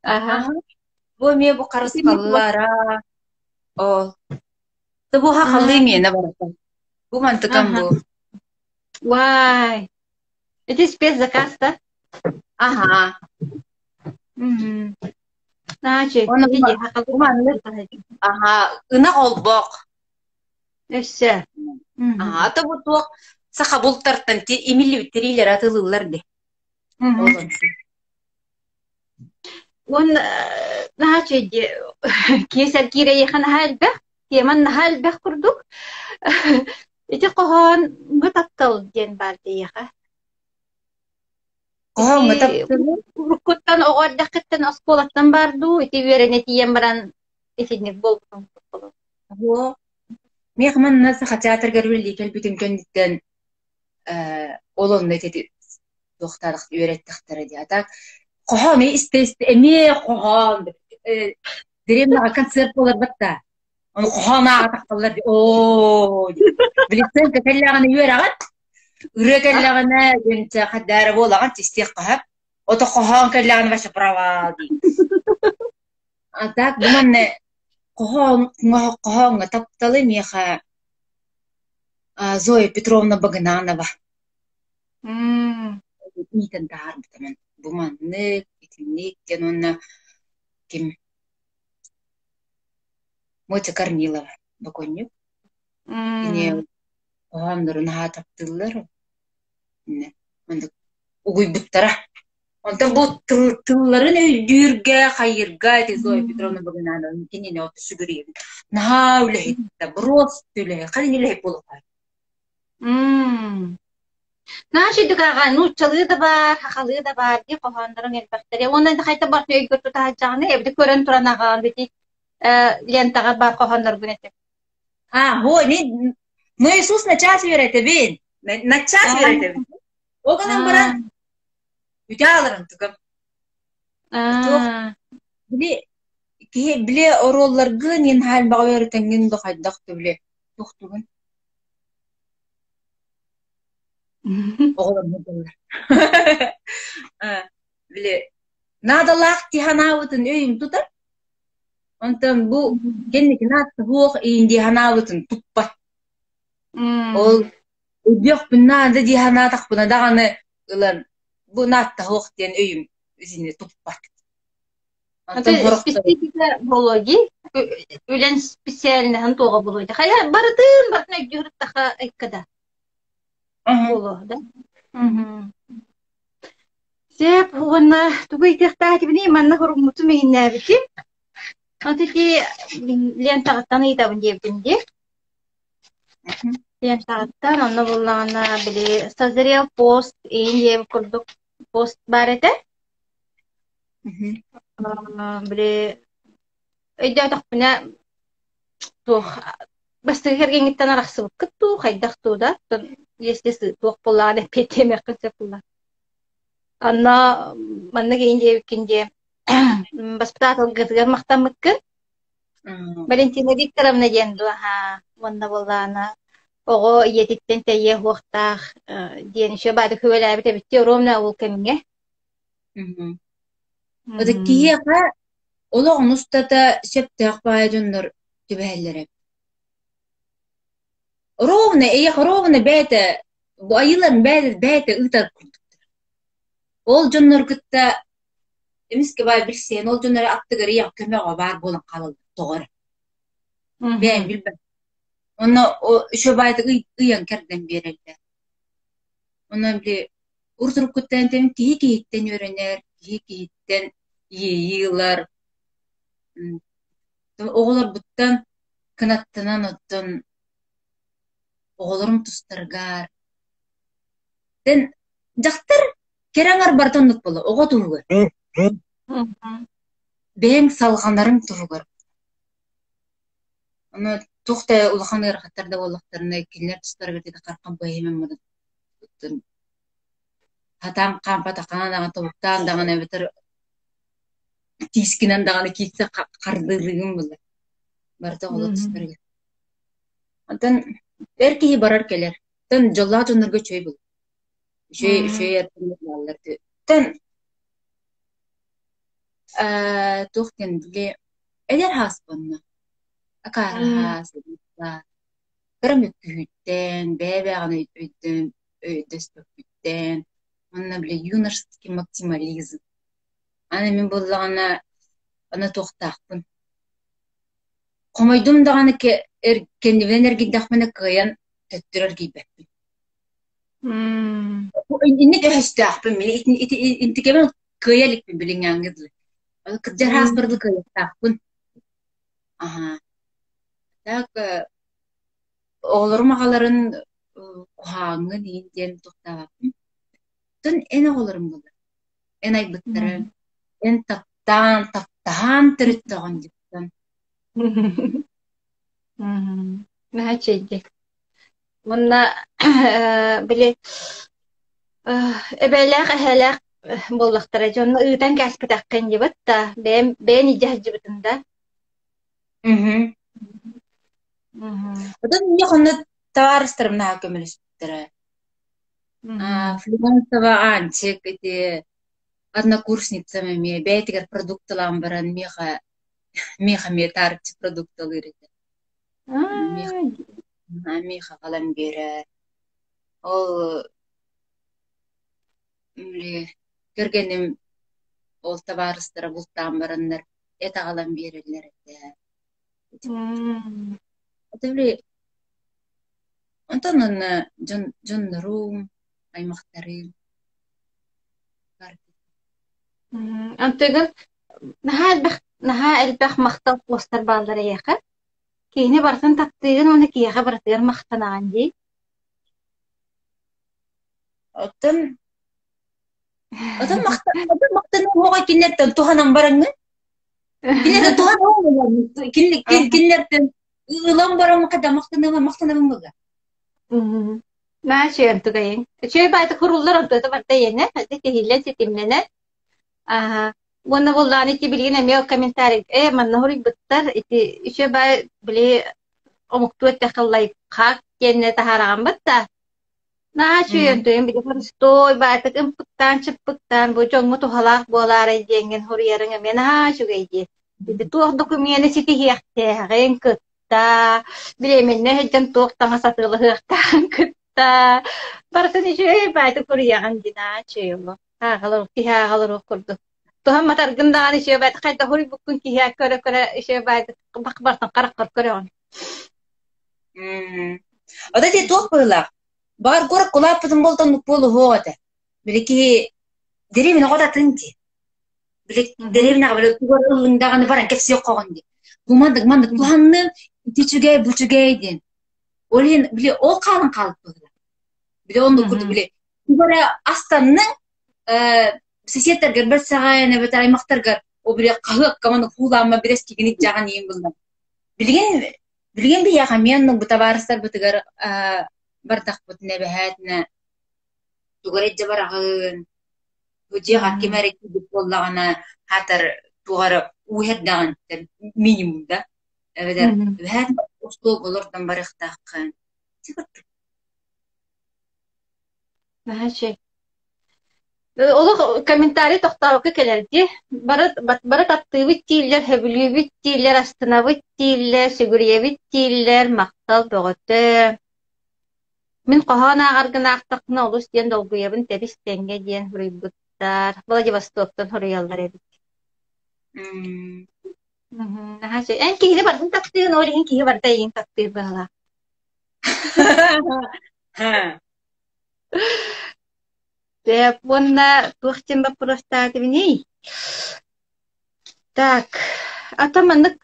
Аха. Бу эмиэ бу харысхаллара. Ол. Бу хахалыы миэнэ барыта. Бу мантыкам бу. Вай. Ити спецзаказ да? Аха. Мм. Значит, Аха, ынах олбох. Өссө. Аха, то бу туох саха бултартан имиллибит тириилэр атылыыллар ди. Уон наһаа үчүгэй киэсэр киирэйиэхэ наһаа элбэх, теман наһаа элбэх курдук. Ити хоһоон бу таптал диэн баар диэхэ. Хоһооҥҥо тапталы? Уруккуттан оҕо эрдэххиттэн оскуолаттан баар дуу, ити үөрэнэ тиийэн баран итинник буолбутуҥ Оо, миэхэ манна Саха театрыгар үлэлии кэлбитим кэнниттэн ол онно ити туохтаах үөрэттэхтэрэ дии. А так хоһоон истэ-истэ эмиэ хоһоон дэриэбинэҕэ концерт буоларбат да Ону хоһоон ааҕа тахсаллар дии оо били сценка кэллэҕинэ үөрэҕин ырыа кэллэҕинэ диэн хайдаа эрэ буолаҕын истиэххэ сөп ото хоһоон кэллэҕинэ вообще провал дии а так бу манна хоһоон хоһооҥҥо тапталы миэхэ Зоя Петровна Багынанова иитэн таһаарбыта бу маннык итинник диэн уонна ким Мотя Корнилова бокуонньук. Кини хоһооннорун наһаа таптыыллар. Маннык угуйбуттара. Онтон бу тылларын өйдүүргэ, хайыырга ити Зоя Петровна Багынанова кинини от сүгүрүйэбин. Наһаа үлэһит да, просто үлэһит. Ханан үлэһит буолуоххай? Наһаа үчүгэй ааҕа нууччалыы да баар, сахалыы да баар дии хоһоонноруҥ элбэхтэрэ. Уонна хайта барытын өйгөр тута сылдьаҕыный эбэтэр көрөн туран ааҕаҕын бити лентаҕа баар хоһоонноргун этэ. А, во, мин ну Иисус на час үөрэтэбин. На час үөрэтэбин. Ол гынан баран үтэ ааларын тукам. Туох били киһи били оруолларгын иин хаалбаҕа үөрэтэҥҥин да хайдах да били туохтугун. Оҕолорум сылдьаллар. Били наадалаах дии санаабытын өйүм тутар. Онтон бу кэнники наадата суох иин дии санаабытын туппат. Ол өйдүөхпүн наада дии санаатахпына даҕаны ылан бу наадата суох диэн өйүм итини туппат. Онтон сорохтор Специфика буолуо дии. Үлэн специальноһын туоҕа буолуо дии. Хайа барытын барытын өйдүүр таха ыккада буолуо да. Сөп уонна тугу ыйытыахтаах этибиний манна хоруммутум иһиннээбитим. Вот ити лентаҕыттан ыйытабын диэбитим дии. Лентаҕыттан онно буллаҕына били созрел пост иин диэбит курдук пост баар этэ. Били өйдөөтөхпүнэ туох бастакы кэргэҥҥиттэн арахсыбыккыт дуу, хайдах дуу да, если туох буоллаҕына эппиэттиэмиэххин сөп буолла. Онно маннык иин диэбиккин диэ баспытааталгытыгар махтаммыккын. Валентина Викторовна диэн дуо аһаа уонна буоллаҕына оҕо ийэтиттэн тэйиэ суохтаах диэн еще баады күбэлээбит эбиттии ровно ол кэмҥэ. Ытык киһиэхэ олоҕун устата сөптөөх баайа дьоннор түбэһэллэр эбит. Ровно эйиэхэ ровно бэйэтэ бу айыыларын бэйэтэ бэйэтэ ыытар курдуктар. Ол дьоннору кытта эмискэ баай билсиһэн, ол дьоннор аттыгар ийэҕэ көмөҕө баар буолан хаалаллар тоҕо эрэ. Бэйэм билбэт. Онно үчүгэй баайдык ыйан кэрдэн биэрэллэр. Онон били урут-уруккуттан киһи киһиттэн үөрэнэр, киһи киһиттэн иэйии ылар. Оҕолорбуттан кынаттанан оттон оҕолорум тустарыгар Дэн дьахтар кэрэ аҥар барыта оннук буолла, оҕо туһугар. Бэйэҥ салҕанарыҥ туһугар. Ону туох да улахан ыарахаттар да буоллахтарына кинилэр тустарыгар диэки хараххын быһа Хатаан хаампатаххына даҕаны тобуктаан даҕаны эбэтэр тиискинэн даҕаны киирсэ хардыылыыгын буолар. Барыта оҕолор тустарыгар. Онтон эр киһи барар-кэлэр. Оттон дьоллоох дьоннорго үчүгэй буолар. Үчүгэй үчүгэй эр дьоннор бааллар. Оттон туох диэн били эдэр хаас буонна. Акаары хаас, кыра мөккүһүүттэн, бэйэ-бэйэҕин өйдөөн өйдөспөккүттэн уонна били юношеский максимализм. Аны мин буоллаҕына аны туохтаахпын. Хомойдум даҕаны кэннибинэн эргийдэхпинэ кыайан төттөрү эргийбэппин. Инник өһөстөөхпүн мин ити интикэбин кыайа иликпин билиҥҥээҥҥэ дылы. Кырдьар ааспар дылы кыайыахтаахпын. Аһаа. Так оҕолорум аҕаларын куһааҥҥын иһин диэн тохтообоппун. Оттон эн оҕолоруҥ буолар. Эн айбыттарыҥ, эн таптаан, таптаһаан төрүттэҕиҥ дьиттэн. Наһаа үчүгэйдик. Уонна били эбээлээх эһээлээх буоллахтара дьонно ыытан кээспэтэххин дьибат да бэйэм бэйэн илдьэ сылдьыбытым да. Оттон миэхэ онно табаарыстарым наһаа көмөлөспүттэрэ. Флегонтова Аанчык ити однокурсницам эмиэ бэйэтигэр продукталаан баран миэхэ миэхэ эмиэ таарыччы продукталыыр этэ. Миэхэ миэхэ аҕалан биэрэр. Ол били кэргэним ол табаарыстара бултаан бараннар эт аҕалан биэрэллэр этэ. Это били онтон онно дьон дьоннорум, аймахтарым Антыгын наһаа элбэх наһаа элбэх махтал постар бааллар эйиэхэ. Киһини барытын таптыыгын уонна киһиэхэ барытыгар махтанаҕын дии. Оттон Оттон махтаныаҕа кинилэртэн туһанан бараҥҥын кинилэртэн туһанан кинилэртэн ылан баран хата махтаныаҕа махтанабын буолла. Наһаа үчүгэй тугайыҥ. Үчүгэй баайдык куруллар онтуота барыта ийэнэ, тиһиллэн ситимнэнэр. Аа, уонна буоллаҕына ити билигин эмиэ комментарий манна суруйбуттар ити үчүгэй баай били омуктуу эттэххэ лайфхак диэннэ таһаараҕаммыт да. Наһаа үчүгэй онтуйум били Христой баайтык ымпыктаан-чыппыктаан бу дьоҥҥо туһалаах буолаарай диэҥҥин суруйарыҥ эмиэ наһаа үчүгэй дии. Ити туох докумуону ситиһиэхтээҕин кытта, бириэмэннэ сылдьан туох таҥас атыылаһыахтааҕын кытта барытын үчүгэй баайтык суруйаҕын дии наһаа үчүгэй олох. Ааҕалар киһи ааҕалар курдук. Туһан матаргын даҕаны үчүгэй баайтык хайдах суруйбуккун киһи көрө-көрө үчүгэй баайтык бартан хараххар көрөҕүн. Ота ити туох быһыылаах? Баҕар куорат кулааппытын буолтан буолуһуох этэ. Били киһи дэриэбинэ оҕото атын дии. Били дэриэбинэҕэ били тугу ыллыҥ даҕаны баран кэпсиэх хоҕун дии. Бу маннык маннык туһанным, ити үчүгэй, бу үчүгэй диэн. Ол иһин били ол хаалан хаалбыт быһыылаах. Били оннук курдук били тугу эрэ астанныҥ, соседтаргар бэрсэҕин эбэтэр аймахтаргар о били хаһыакка маны хуулаама бирэскигин илдьэҕин иин булла. Билигин билигин биһиэхэ эмиэ оннук бу табаарыстарбытыгар бардахпытына эбэһээтинэ тугу эрэ илдьэ бараҕын, бу дьиэҕэ ким эрэ киирбит буоллаҕына аатар туох эрэ уу иһэрдэҕин минимум да эбэтэр эбэһээт остуолга олордон барыахтааххын. Ити курдук. Наһаа үчүгэй. Олох комментарий тохтообокко кэлэр дии. Бары, бары таптыыбыт дииллэр, сөбүлүүбүт дииллэр, астынабыт дииллэр, сүгүрүйэбит дииллэр, махтал бөҕөтө. Мин хоһоон ааҕаргын аахтахпына олус диэн долгуйабын тэбис тэҥҥэ диэн суруйбуттар. Владивостоктан суруйаллар эбит. Наһаа үчүгэй. Эн киһини барытын таптыыгын, ол иһин киһи барыта эйигин таптыыр быһыылаах. Дьэ, уонна туох диэн боппуруостаатыбыный? Так, ата маннык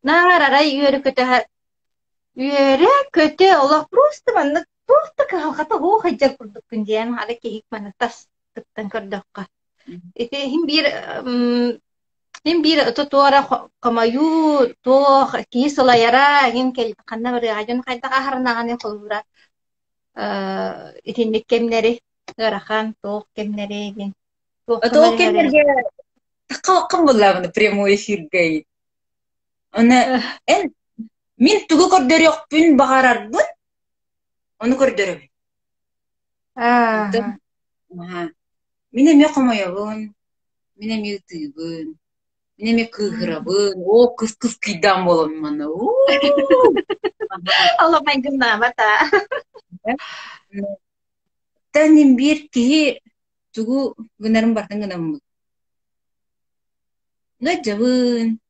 наар арай үөрэ-көтө үөрэ-көтө олох просто маннык туох да кыһалҕата суох сылдьар курдуккун диэн аны киһи маннык тас кыттан көрдөххө. Ити иһин биир иһин биир туора хомойуу, туох киһи сылайара иһин ханна барыаҕа дьон хайдах аһарынаҕыный холобура итинник кэмнэри ыарахан туох кэмнэри диэн туох Туох кэмнэргэ тахха буллаабыны прямой эфиргэ Оны эн мин тугу көрдөрүөхпүн баҕарарбын ону көрдөрөбүн. Мин эмиэ хомойобун, мин эмиэ ытыыбын, Мин эмиэ кыыһырабын, оо кыс-кыс кыйдаан буолабын манна, уу Олох майгыннаабат аа. Оттон биир киһи тугу гынарын барытын гынаммыт. Ыалдьабын,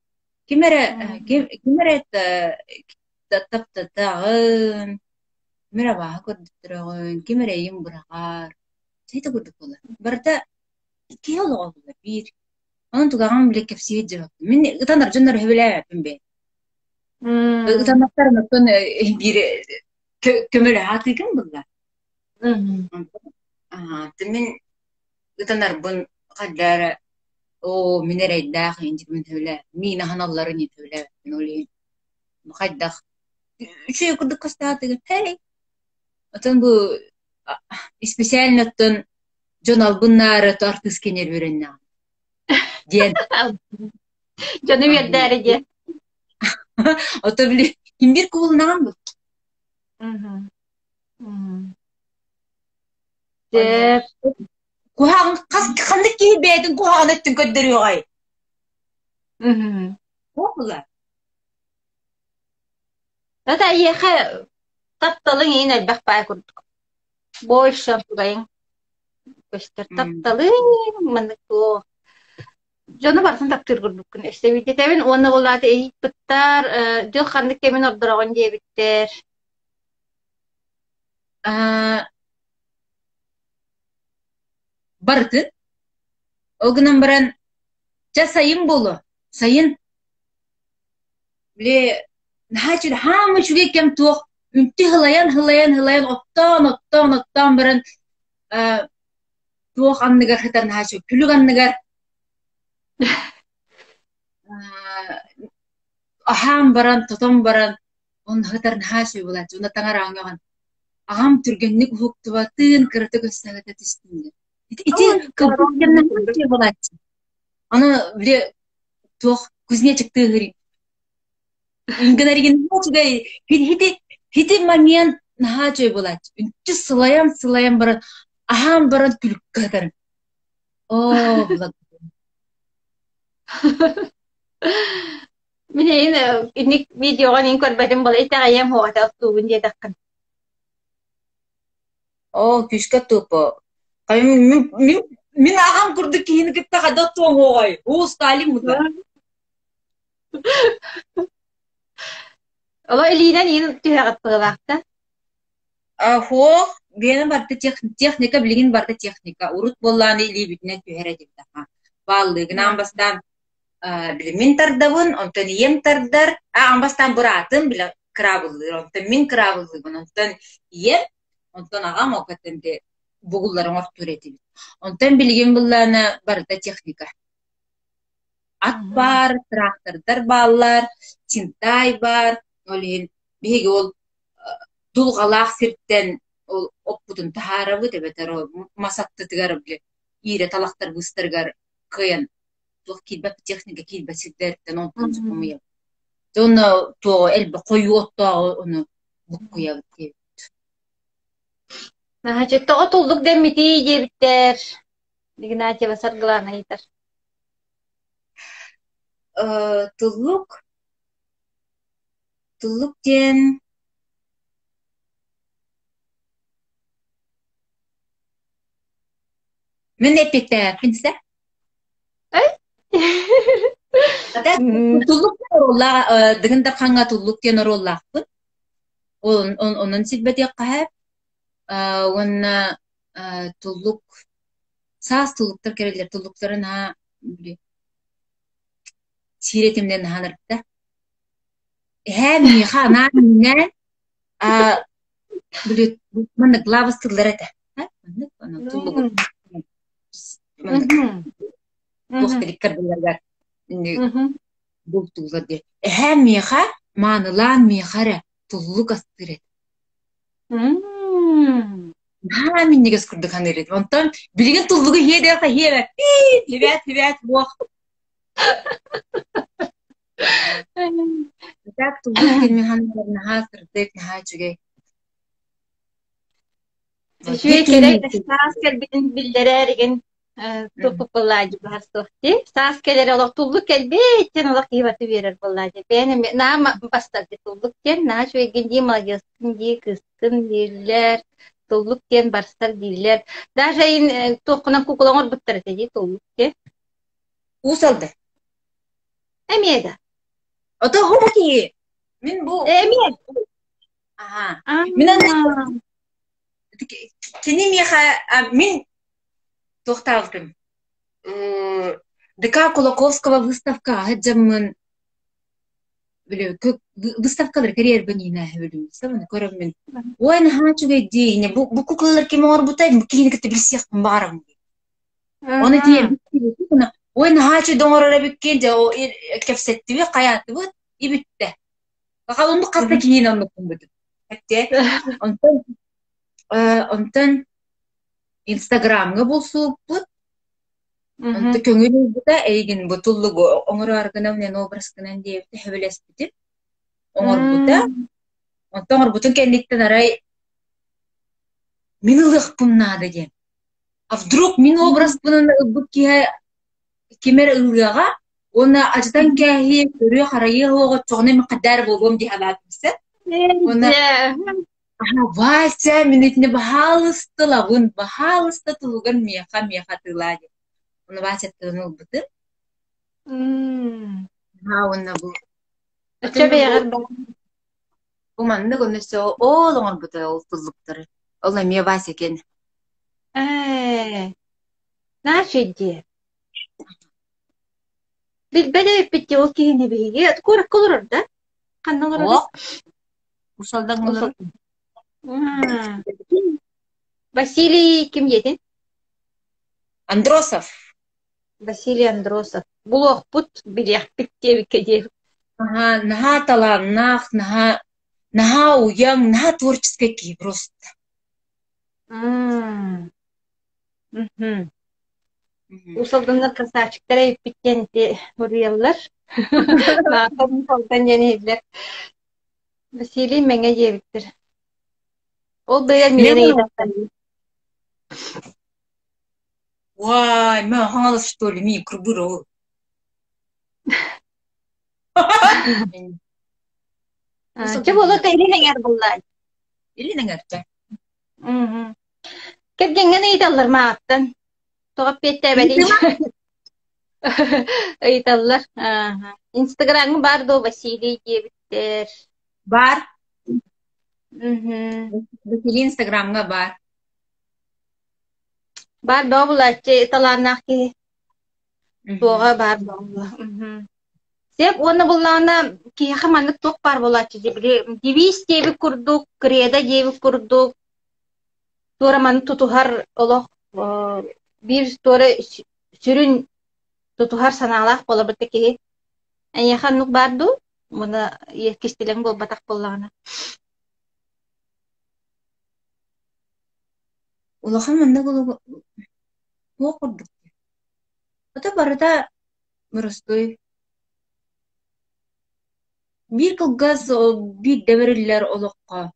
ким эрэ ким, ким эрэ таптатаҕын, ким эрэ абааһы көрдөттөрөҕүн, ким эрэ эйигин быраҕар. Сити курдук буолар. Барыта киһи олоҕо буолар биир. Онон тугаҕын бile кэпсиир дьыбаппын. Мин ытанар дьоннор сөбүлээбэппин бэйэм. Ытанаттар оттон биир көмөлөһө атыыгын булла. Мин ытанарбын хайда эрэ оо мин эрэйдээх мин сөбүлээ миин аһаналларын сөбүлээбэппин ол иһин хайдах үчүгэй курдук костаатыгын хей оттон бу специально оттон дьон албыннаары артыыс киниэр үөрэннэҕим диэн Дьону үөрдээри диэн. Ото били ким бир кубулунаҕын бу? Куһаҕан хас ханнык киһи бэйэтин куһаҕан өттүн көрдөрүөҕэй? Буолла. Это эйиэхэ тапталыҥ иин элбэх баай курдук. Больше тугайыҥ көстөр тапталыҥ маннык туох дьону барытын таптыыр курдуккун өссө уонна ол аата ыйыппыттар дьыл ханнык кэмин ордороҕун диэбиттэр Барытын. Ол гынан баран, чэ сайын буолуо, сайын били наһаа үчүгэй, хаама үчүгэй кэм туох үнтү һылайан һылайан һылайан оттоон оттоон оттоон баран туох анныгар сытар наһаа үчүгэй күлүк анныгар аһаан баран тотон баран онно сытар наһаа үчүгэй буолааччы уонна таҥарааҥҥаҕын аҕам түргэнник уһуктубатын кыратык өссө аһата түстүн диэн ити ити кылгас кэмнэ үчүгэй буолааччы аны били туох кузнечик тыаһыыр гынаригин үчүгэй ити ити момент. Наһаа үчүгэй буолааччы. Үнтү сылайан-сылайан баран, аһаан баран күлүккэ сытарым. Оо, Мин эйин инник видеоҕа мин көрбөтүм буола итэҕэйиэм суоҕа оттуубун диэтэххин. Оо, күүскэ оттууппу. Мин, мин, мин аҕам курдук киһини кытта хайдах оттуоҥ уоҕай? Уу, Сталин мута. Оло илиинэн иин түһэҕит быһыылаах да? Суох, биэнэ барыта техника билигин барыта техника. Урут буоллаҕына илиибитинэн түһэр этибит аха. Бааллыгын аан бастаан били мин тардабын, онтон ийэм тардар, аан бастаан быраатым били кыраабыллыыр, онтон мин кыраабыллыыбын, онтон ийэм, онтон аҕам ол кытта бугуллары оҥортуур этибит. Онтон билигин буллаҕына барыта техника. Ат баар, трактордар бааллар, Чинтай баар, ол иһин биһиги ол дулҕалаах сиртэн ол оппутун таһаарабыт эбэтэр ол мас аттытыгар били иирэ талахтар быыстарыгар кыайан туох киирбэт техника киирбэт сирдэриттэн онтон хомуйабыт. Дьэ онно туоҕу элбэх хойуу оттооҕу ону буккуйабыт диэбит. Наһаа тоҕо туллук дэммитий диэбиттэр. Игнатьева Саргылаана ыйытар. Туллук Туллук диэн Мин эппиэттээбэппин сэ. Туллук диэн оруоллаах Дыгын Дархаҥҥа Туллук диэн оруоллаахпын. Онон силбэтиэххэ сөп. Уонна Туллук саас туллуктар кэлэллэр. Туллуктары наһаа били сиир этим диэн наһаа ынырыкта. Эһээ миэхэ анаан миннээн били маннык лаабыстыыллар этэ. Маннык туллугу маннык туох тиликкэр бултуулар диэн. Эһээ миэхэ маанылаан миэхэ эрэ туллук астыыр этэ. Наһаа минньигэс курдук саныыр этим. Онтон билигин туллугу иһиэ диэххэ иһиэбэппин, ибээт ибээт буох. Так туллук диэн мин санаабар наһаа сырдык, наһаа үчүгэй. Үчүгэй кэрэ саас кэлбитин биллэрээр игин туппуппуллаадьы баһар суох дии. Саас кэлэр олох туллук кэлбит диэн олох киһи барыта үөрэр буоллаадьы. Бэйэн эмиэ наһаа бастарди туллук диэн наһаа үчүгэйгин дии, маладьыаскын дии, кыыскын дииллэр, туллук диэн барсар дииллэр. Даже ин туоххунан кукула оҥорбуттар этэ дии туллук диэн. Уус Алдан. Эмиэ да. Ото ху киһи. Мин бу Эмиэ. Аха. Мин кини миэхэ мин туохтаабытым ДК Кулаковского выставка сылдьаммын били выставкалар кэрийэрбин иинээһи билим көрөммүн ой наһаа үчүгэй дии бу бу куклалар ким оҥорбутай бу киһини кытта билсиэхпин баҕарабын дии Ону тиийэн ой наһаа үчүгэй оҥорор эбиккин дьэ кэпсэттибит хайаатыбыт и бүттэ Оннук хас да киһини оннук гыммытым. Онтон онтон Инстаграмҥа булсубуппут. Онто көҥүл ылбыта эйигин бу туллугу оҥороору гынан образкынан диэбитэ сөбүлэспитим. Оҥорбута. Онтон оҥорбутун кэнниттэн арай мин ылыахпын наада диэн. А вдруг мин образпынан ылбыт киһи ким эрэ ылыаҕа уонна алдьатан кээһиэ, көрүө-харайыа суох оччоҕуна мин хайдах эрэ буолуом дии санаатым сөп. Уонна Вася мин итини баһаалыста ылабын, баһаалыста туһугар миэхэ, миэхэ атыылаа диэн. Ону Васяттан ылбытым. Наһаа уонна бу Оччо бэйэҕэр бу маннык онно өссө ол оҥорбута ол туллуктары. Ол эмиэ Вася киэн. Ээ, наша дии. Билбэт эбиппит дии ол киһини биһиги. Куоракка олорор да? Ханна олорорый? Суох. Усалдан олорор. Василий ким диэтин? Андросов. Василий Андросов. Булуохпут, билиэхпит диэбиккэ диэбит. Наһаа, наһаа талааннаах, наһаа, наһаа уйаҥ, наһаа творческай киһи просто. Уус Алданнар красавчиктара эбиппит диэн ити суруйаллар. Маахам Алтан диэн иһиллэр. Василий Мэҥэ диэбиттэр. Ол бэйэр Мин миигин ыйытахтар. Уай, мэ хаҥалас что ли, ми кырбыр ол. Чэ буолуо илин эҥэр буллаан. Илин эҥэрчэ. Кэргэҥҥин ыйыталлар мааттан. Тоҕо эппиэттээбэтиҥ? Ыйыталлар. Инстаграмҥа баар дуо Василий диэбиттэр. Баар. Василий Инстаграмҥа баар. Баар бөҕө булааччы талааннаах киһи. Туоҕа баар буолла. Сөп уонна буллаҕына киһиэхэ маннык туох баар буолааччы дии били девиз диэбит курдук, кредо диэбит курдук туора маны тутуһар олох биир туора сүрүн тутуһар санаалаах буолабыт да киһи. Эйиэхэ оннук баар дуу? Уонна кистэлэҥ буолбатах буоллаҕына. Улахан маннык туох курдук Ото барыта боростуой. Биир кылгас биирдэ бэриллэр олоххо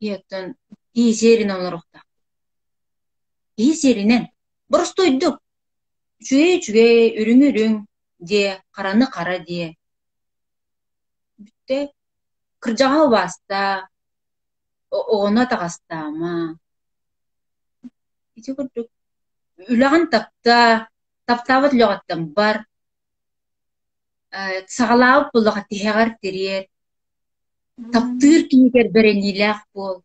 ийэттэн киһи сиэринэн олоруохтаах. Киһи сиэринэн боростуойдук үчүгэй үчүгэй, үрүҥ үрүҥ диэ, хараны хара диэ. Бүттэ. Кырдьаҕаһы убаастаа, оҕону атаҕастаама. Ити курдук үлэҕин таптаа, таптаабат үлэҕиттэн бар, саҕалаабыт буоллахха тиһэҕэр тириэр, таптыыр киһигэр бэриниилээх буол.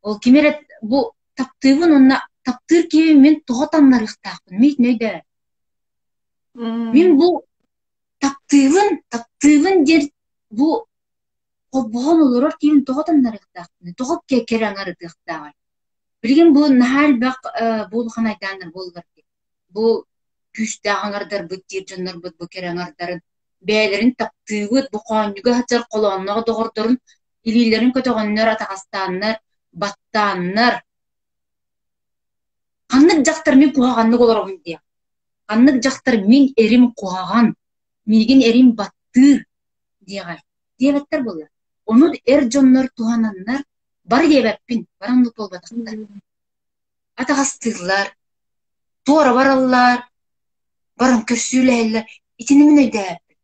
Ол ким эрэ бу таптыыбын уонна таптыыр киһибин мин тоҕо таҥнарыахтаахпын мин итини өйдөө. Мин бу таптыыбын, таптыыбын диэн бу холбоһон олорор киһибин тоҕо таҥнарыахтаахпыный, тоҕо кэрэ аҥарытыахтааҕый? Билигин бу наһаа элбэх бу улахан айдааннар буоллар дии. Бу күүстээх аҥардарбыт диир дьоннорбут бу кэрэ аҥардарын бэйэлэрин таптыыбыт, бу хоонньуга сылдьар холоонноох доҕордорун илиилэрин көтөҕөннөр, атаҕастааннар, баттааннар ханнык дьахтар мин куһаҕаннык олоробун диэх, ханнык дьахтар мин эрим куһаҕан, миигин эрим баттыыр диэҕэ диэбэттэр буолла. Ону эр дьоннор туһананнар бары диэбэппин, бары оннук буолбатахтар. Атаҕастыыллар, туора бараллар, баран көрсүүлэһэллэр. Итини мин өйдөөбөппүн.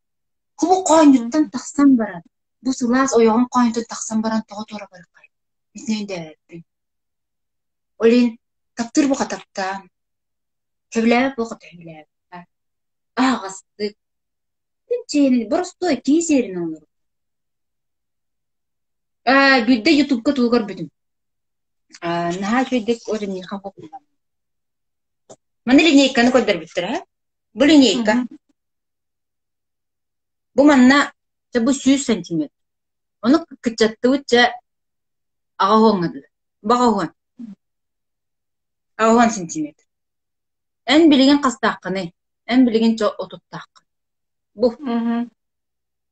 Кубу хоонньуттан тахсан баран, бу сылаас ойоҕун хоонньуттан тахсан баран тоҕо туора барыаххай? Итини өйдөөбөппүн. Ол иһин таптыыр бука таптаан, сөбүлээбэт бука сөбүлээбэт. Аһаҕастык, Күн боростуой киһи сиэринэн олорор. Ээ, биирдэ ютубка тугу көрбүтүм. Аа, наһаа үчүгэйдик миэхэ Маны линейканы көрдөрбүттэрэ ээ. Бу линейка. Бу манна чэ бу 100 сантиметр. Ону кыччаттыбыт чэ аҕа уоҥҥа дылы. Баҕа уон. Аҕа уон сантиметр. Эн билигин хастааххыный? Эн билигин чэ отуттааххын. Бу.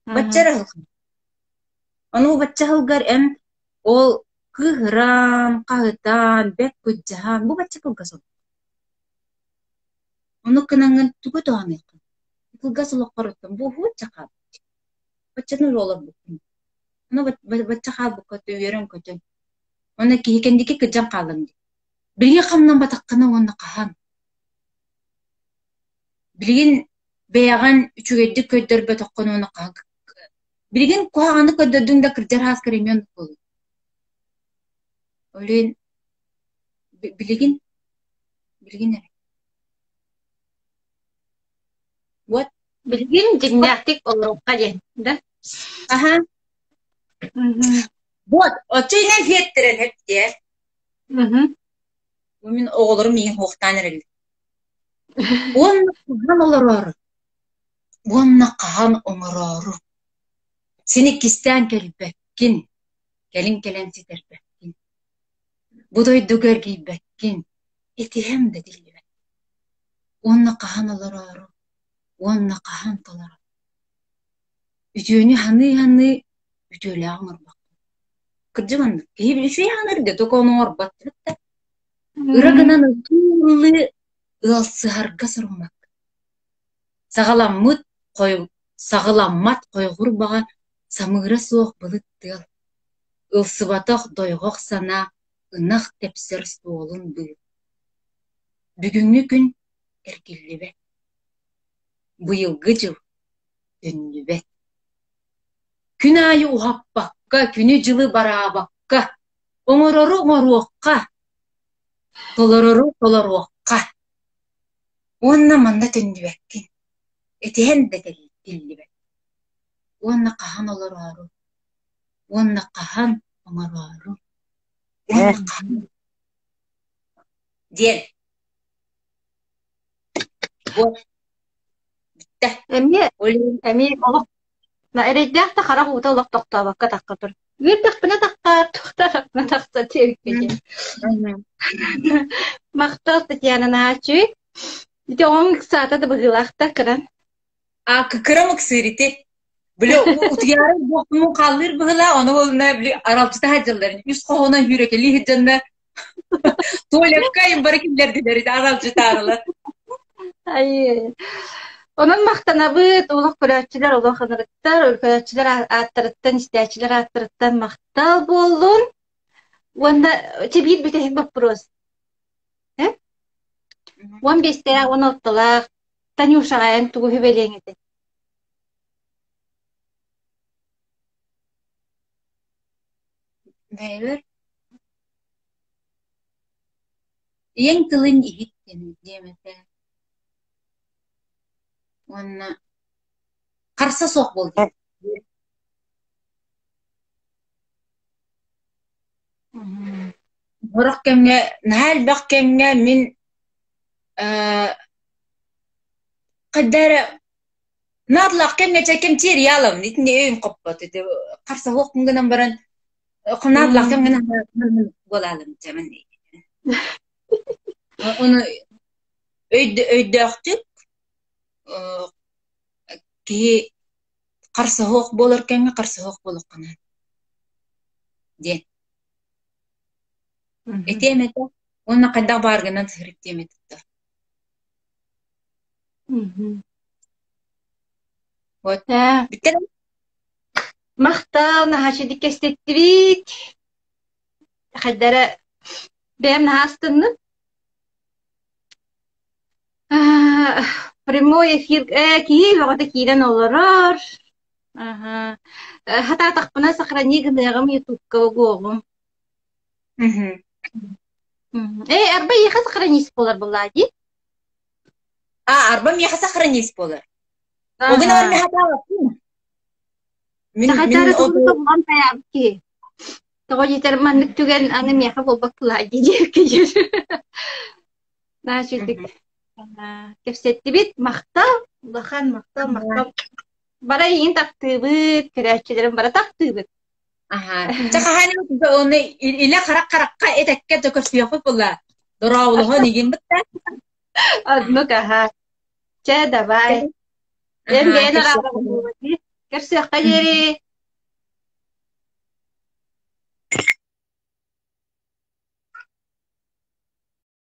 Бачча эрэ ыһылхын. Ону бачча ыһылгар эн ол кыыһыран, хаһытаан, бэрт кыдьаһан бу бачча кылгас олох. Ону гынаҥҥын тугу туһаныаххын? Кылгас олоххор оттон бу уһуучча хаалбыт. Баччаны эрэ олорбуккун. Ону бачча хаалбыкка үөрэн-көтөн. Уонна киһи кэнники кыдьан хааллаҥ дии. Билигин хамнамматаххына уонна хаһан? Билигин бэйэҕин үчүгэйдик көрдөрбөтөххүнэ уонна хаһан Билигин куһаҕаны көрдөрдүҥ да кырдьар ааскар эмиэ оннук буолуо. Ол иһин билигин билигин эрэ. Вот. Билигин дьиҥнээхтик олоруохха диэн, да? Аха. Вот, оччо инэн сиэттэрэн эттиэ. Бу мин оҕолорум миигин суохтаан эрэллэр. Уонна хаһан олороору, уонна хаһан оҥороору. Син иккистээн кэлбэккин, кэлин кэлэн ситэрбэккин. Бу дойдуга эргийбэккин, этиһэм да тиллибэт. Уонна хаһан олороору, уонна хаһан толорору. Үтүөнү саныы-саныы үтүөлээҕи оҥорбоккун. Кырдьык оннук. Киһи үчүгэй саныыр да, только ону оҥорбот да. Ыра гынан ыллыы ыалсыһарга соруммаккын. Саҕаламмыт саҕыламмат хойҕур баҕа самыыра суох былыт тыал. Ылсыбатах дойҕох санаа ынах тэпсэр суолун быыл. Бүгүҥҥү күн эргиллибэт, быйылгы дьыл төннүбэт. Күн аайы уһаппакка, күнү-дьылы бараабакка, оҥорору оҥоруохха, толорору толоруохха. Уонна манна төннүбэккин, этиһэн да тиллибэт. Уонна хаһан олороору, уонна хаһан оҥороору, уонна хаһан диэн Вот бүттэ. Эмиэ Ол иһин эмиэ олох эрэйдээх да харах уута олох тохтообокко тахха тур. Үөрдэхпинэ таххаар, туохтаахпына тахса диэбиккэ диэн. Махтал Татьяна Наачүй. Ити оҕоҥ ыксаата да быһыылаах да кыран. А кырам ыксыыр ити. Били утуйаары буохтумун хааллыыр быһыылаах, ону буолуна били аралдьыта сылдьаллар. Үс хоһоонон сүүрэкэлии сылдьанна туалекка им бары киллэрдилэр ити аралдьытаарылар. Ай, онон махтанабыт, олох көрөөччүлэр олох ынырыктар, көрөөччүлэр ааттарыттан, истээччилэр ааттарыттан махтал буоллун. Уонна чэ биир бүтэһик боппуруос. Э? 15-тээх, 16-лаах Танюшаҕа эн тугу сүбэлиэҥ этэй? Бэйэбэр ийэҥ тылын иһит диэм этэ уонна харса суох буол диэн. Сорох кэмҥэ, наһаа элбэх кэмҥэ мин ээ хайда эрэ наадалаах кэмҥэ чэ кэмчиэрийаалам итини өйүм хоппот ити харсаһыахпын гынан баран наадалаах кэмҥэ буолаалым дьэ Ону өйдөөхтүк киһи харсыһыах буолар кэмҥэ харсыһыах буолуохха наада диэн. Этиэм этэ уонна хайдах бааргынан сырыттыам этэ Вот. Бүттэ Махтал, наһаа үчүгэй кэпсэттибит. Хайдара бэйэм наһаа астынным. Прямой эфир киһи бөҕөтө киирэн олорор. Аһа. Хатаатахпына сохрани гыныаҕым ютубка угуоҕум. Э, арба эйиэхэ сохранись буолар буоллаа дии? А, арба миэхэ сохранись буолар. Ол гынан Аһа. хатаабаппын. Мин Сахатары мин тугу тобулан тайаабыт киһи. Тоҕо диэтэр маннык түгэн аны миэхэ буолбат буоллаа дии диэбиккэ диэн. Наһаа үчүгдүк кэпсэттибит. Махтал, улахан махтал, махтал. Бара эйигин таптыыбыт, көрөөччүлэрим бара таптыыбыт. Аха. Чэ хаһан оны илэ харах харахха этэккэ да көрсүөхпүт буолла. Дорооболоһон игин бытта. Оннук аха. Чэ, давай. Эн бэйэн араабаҕын Көрсүөххэ диэри.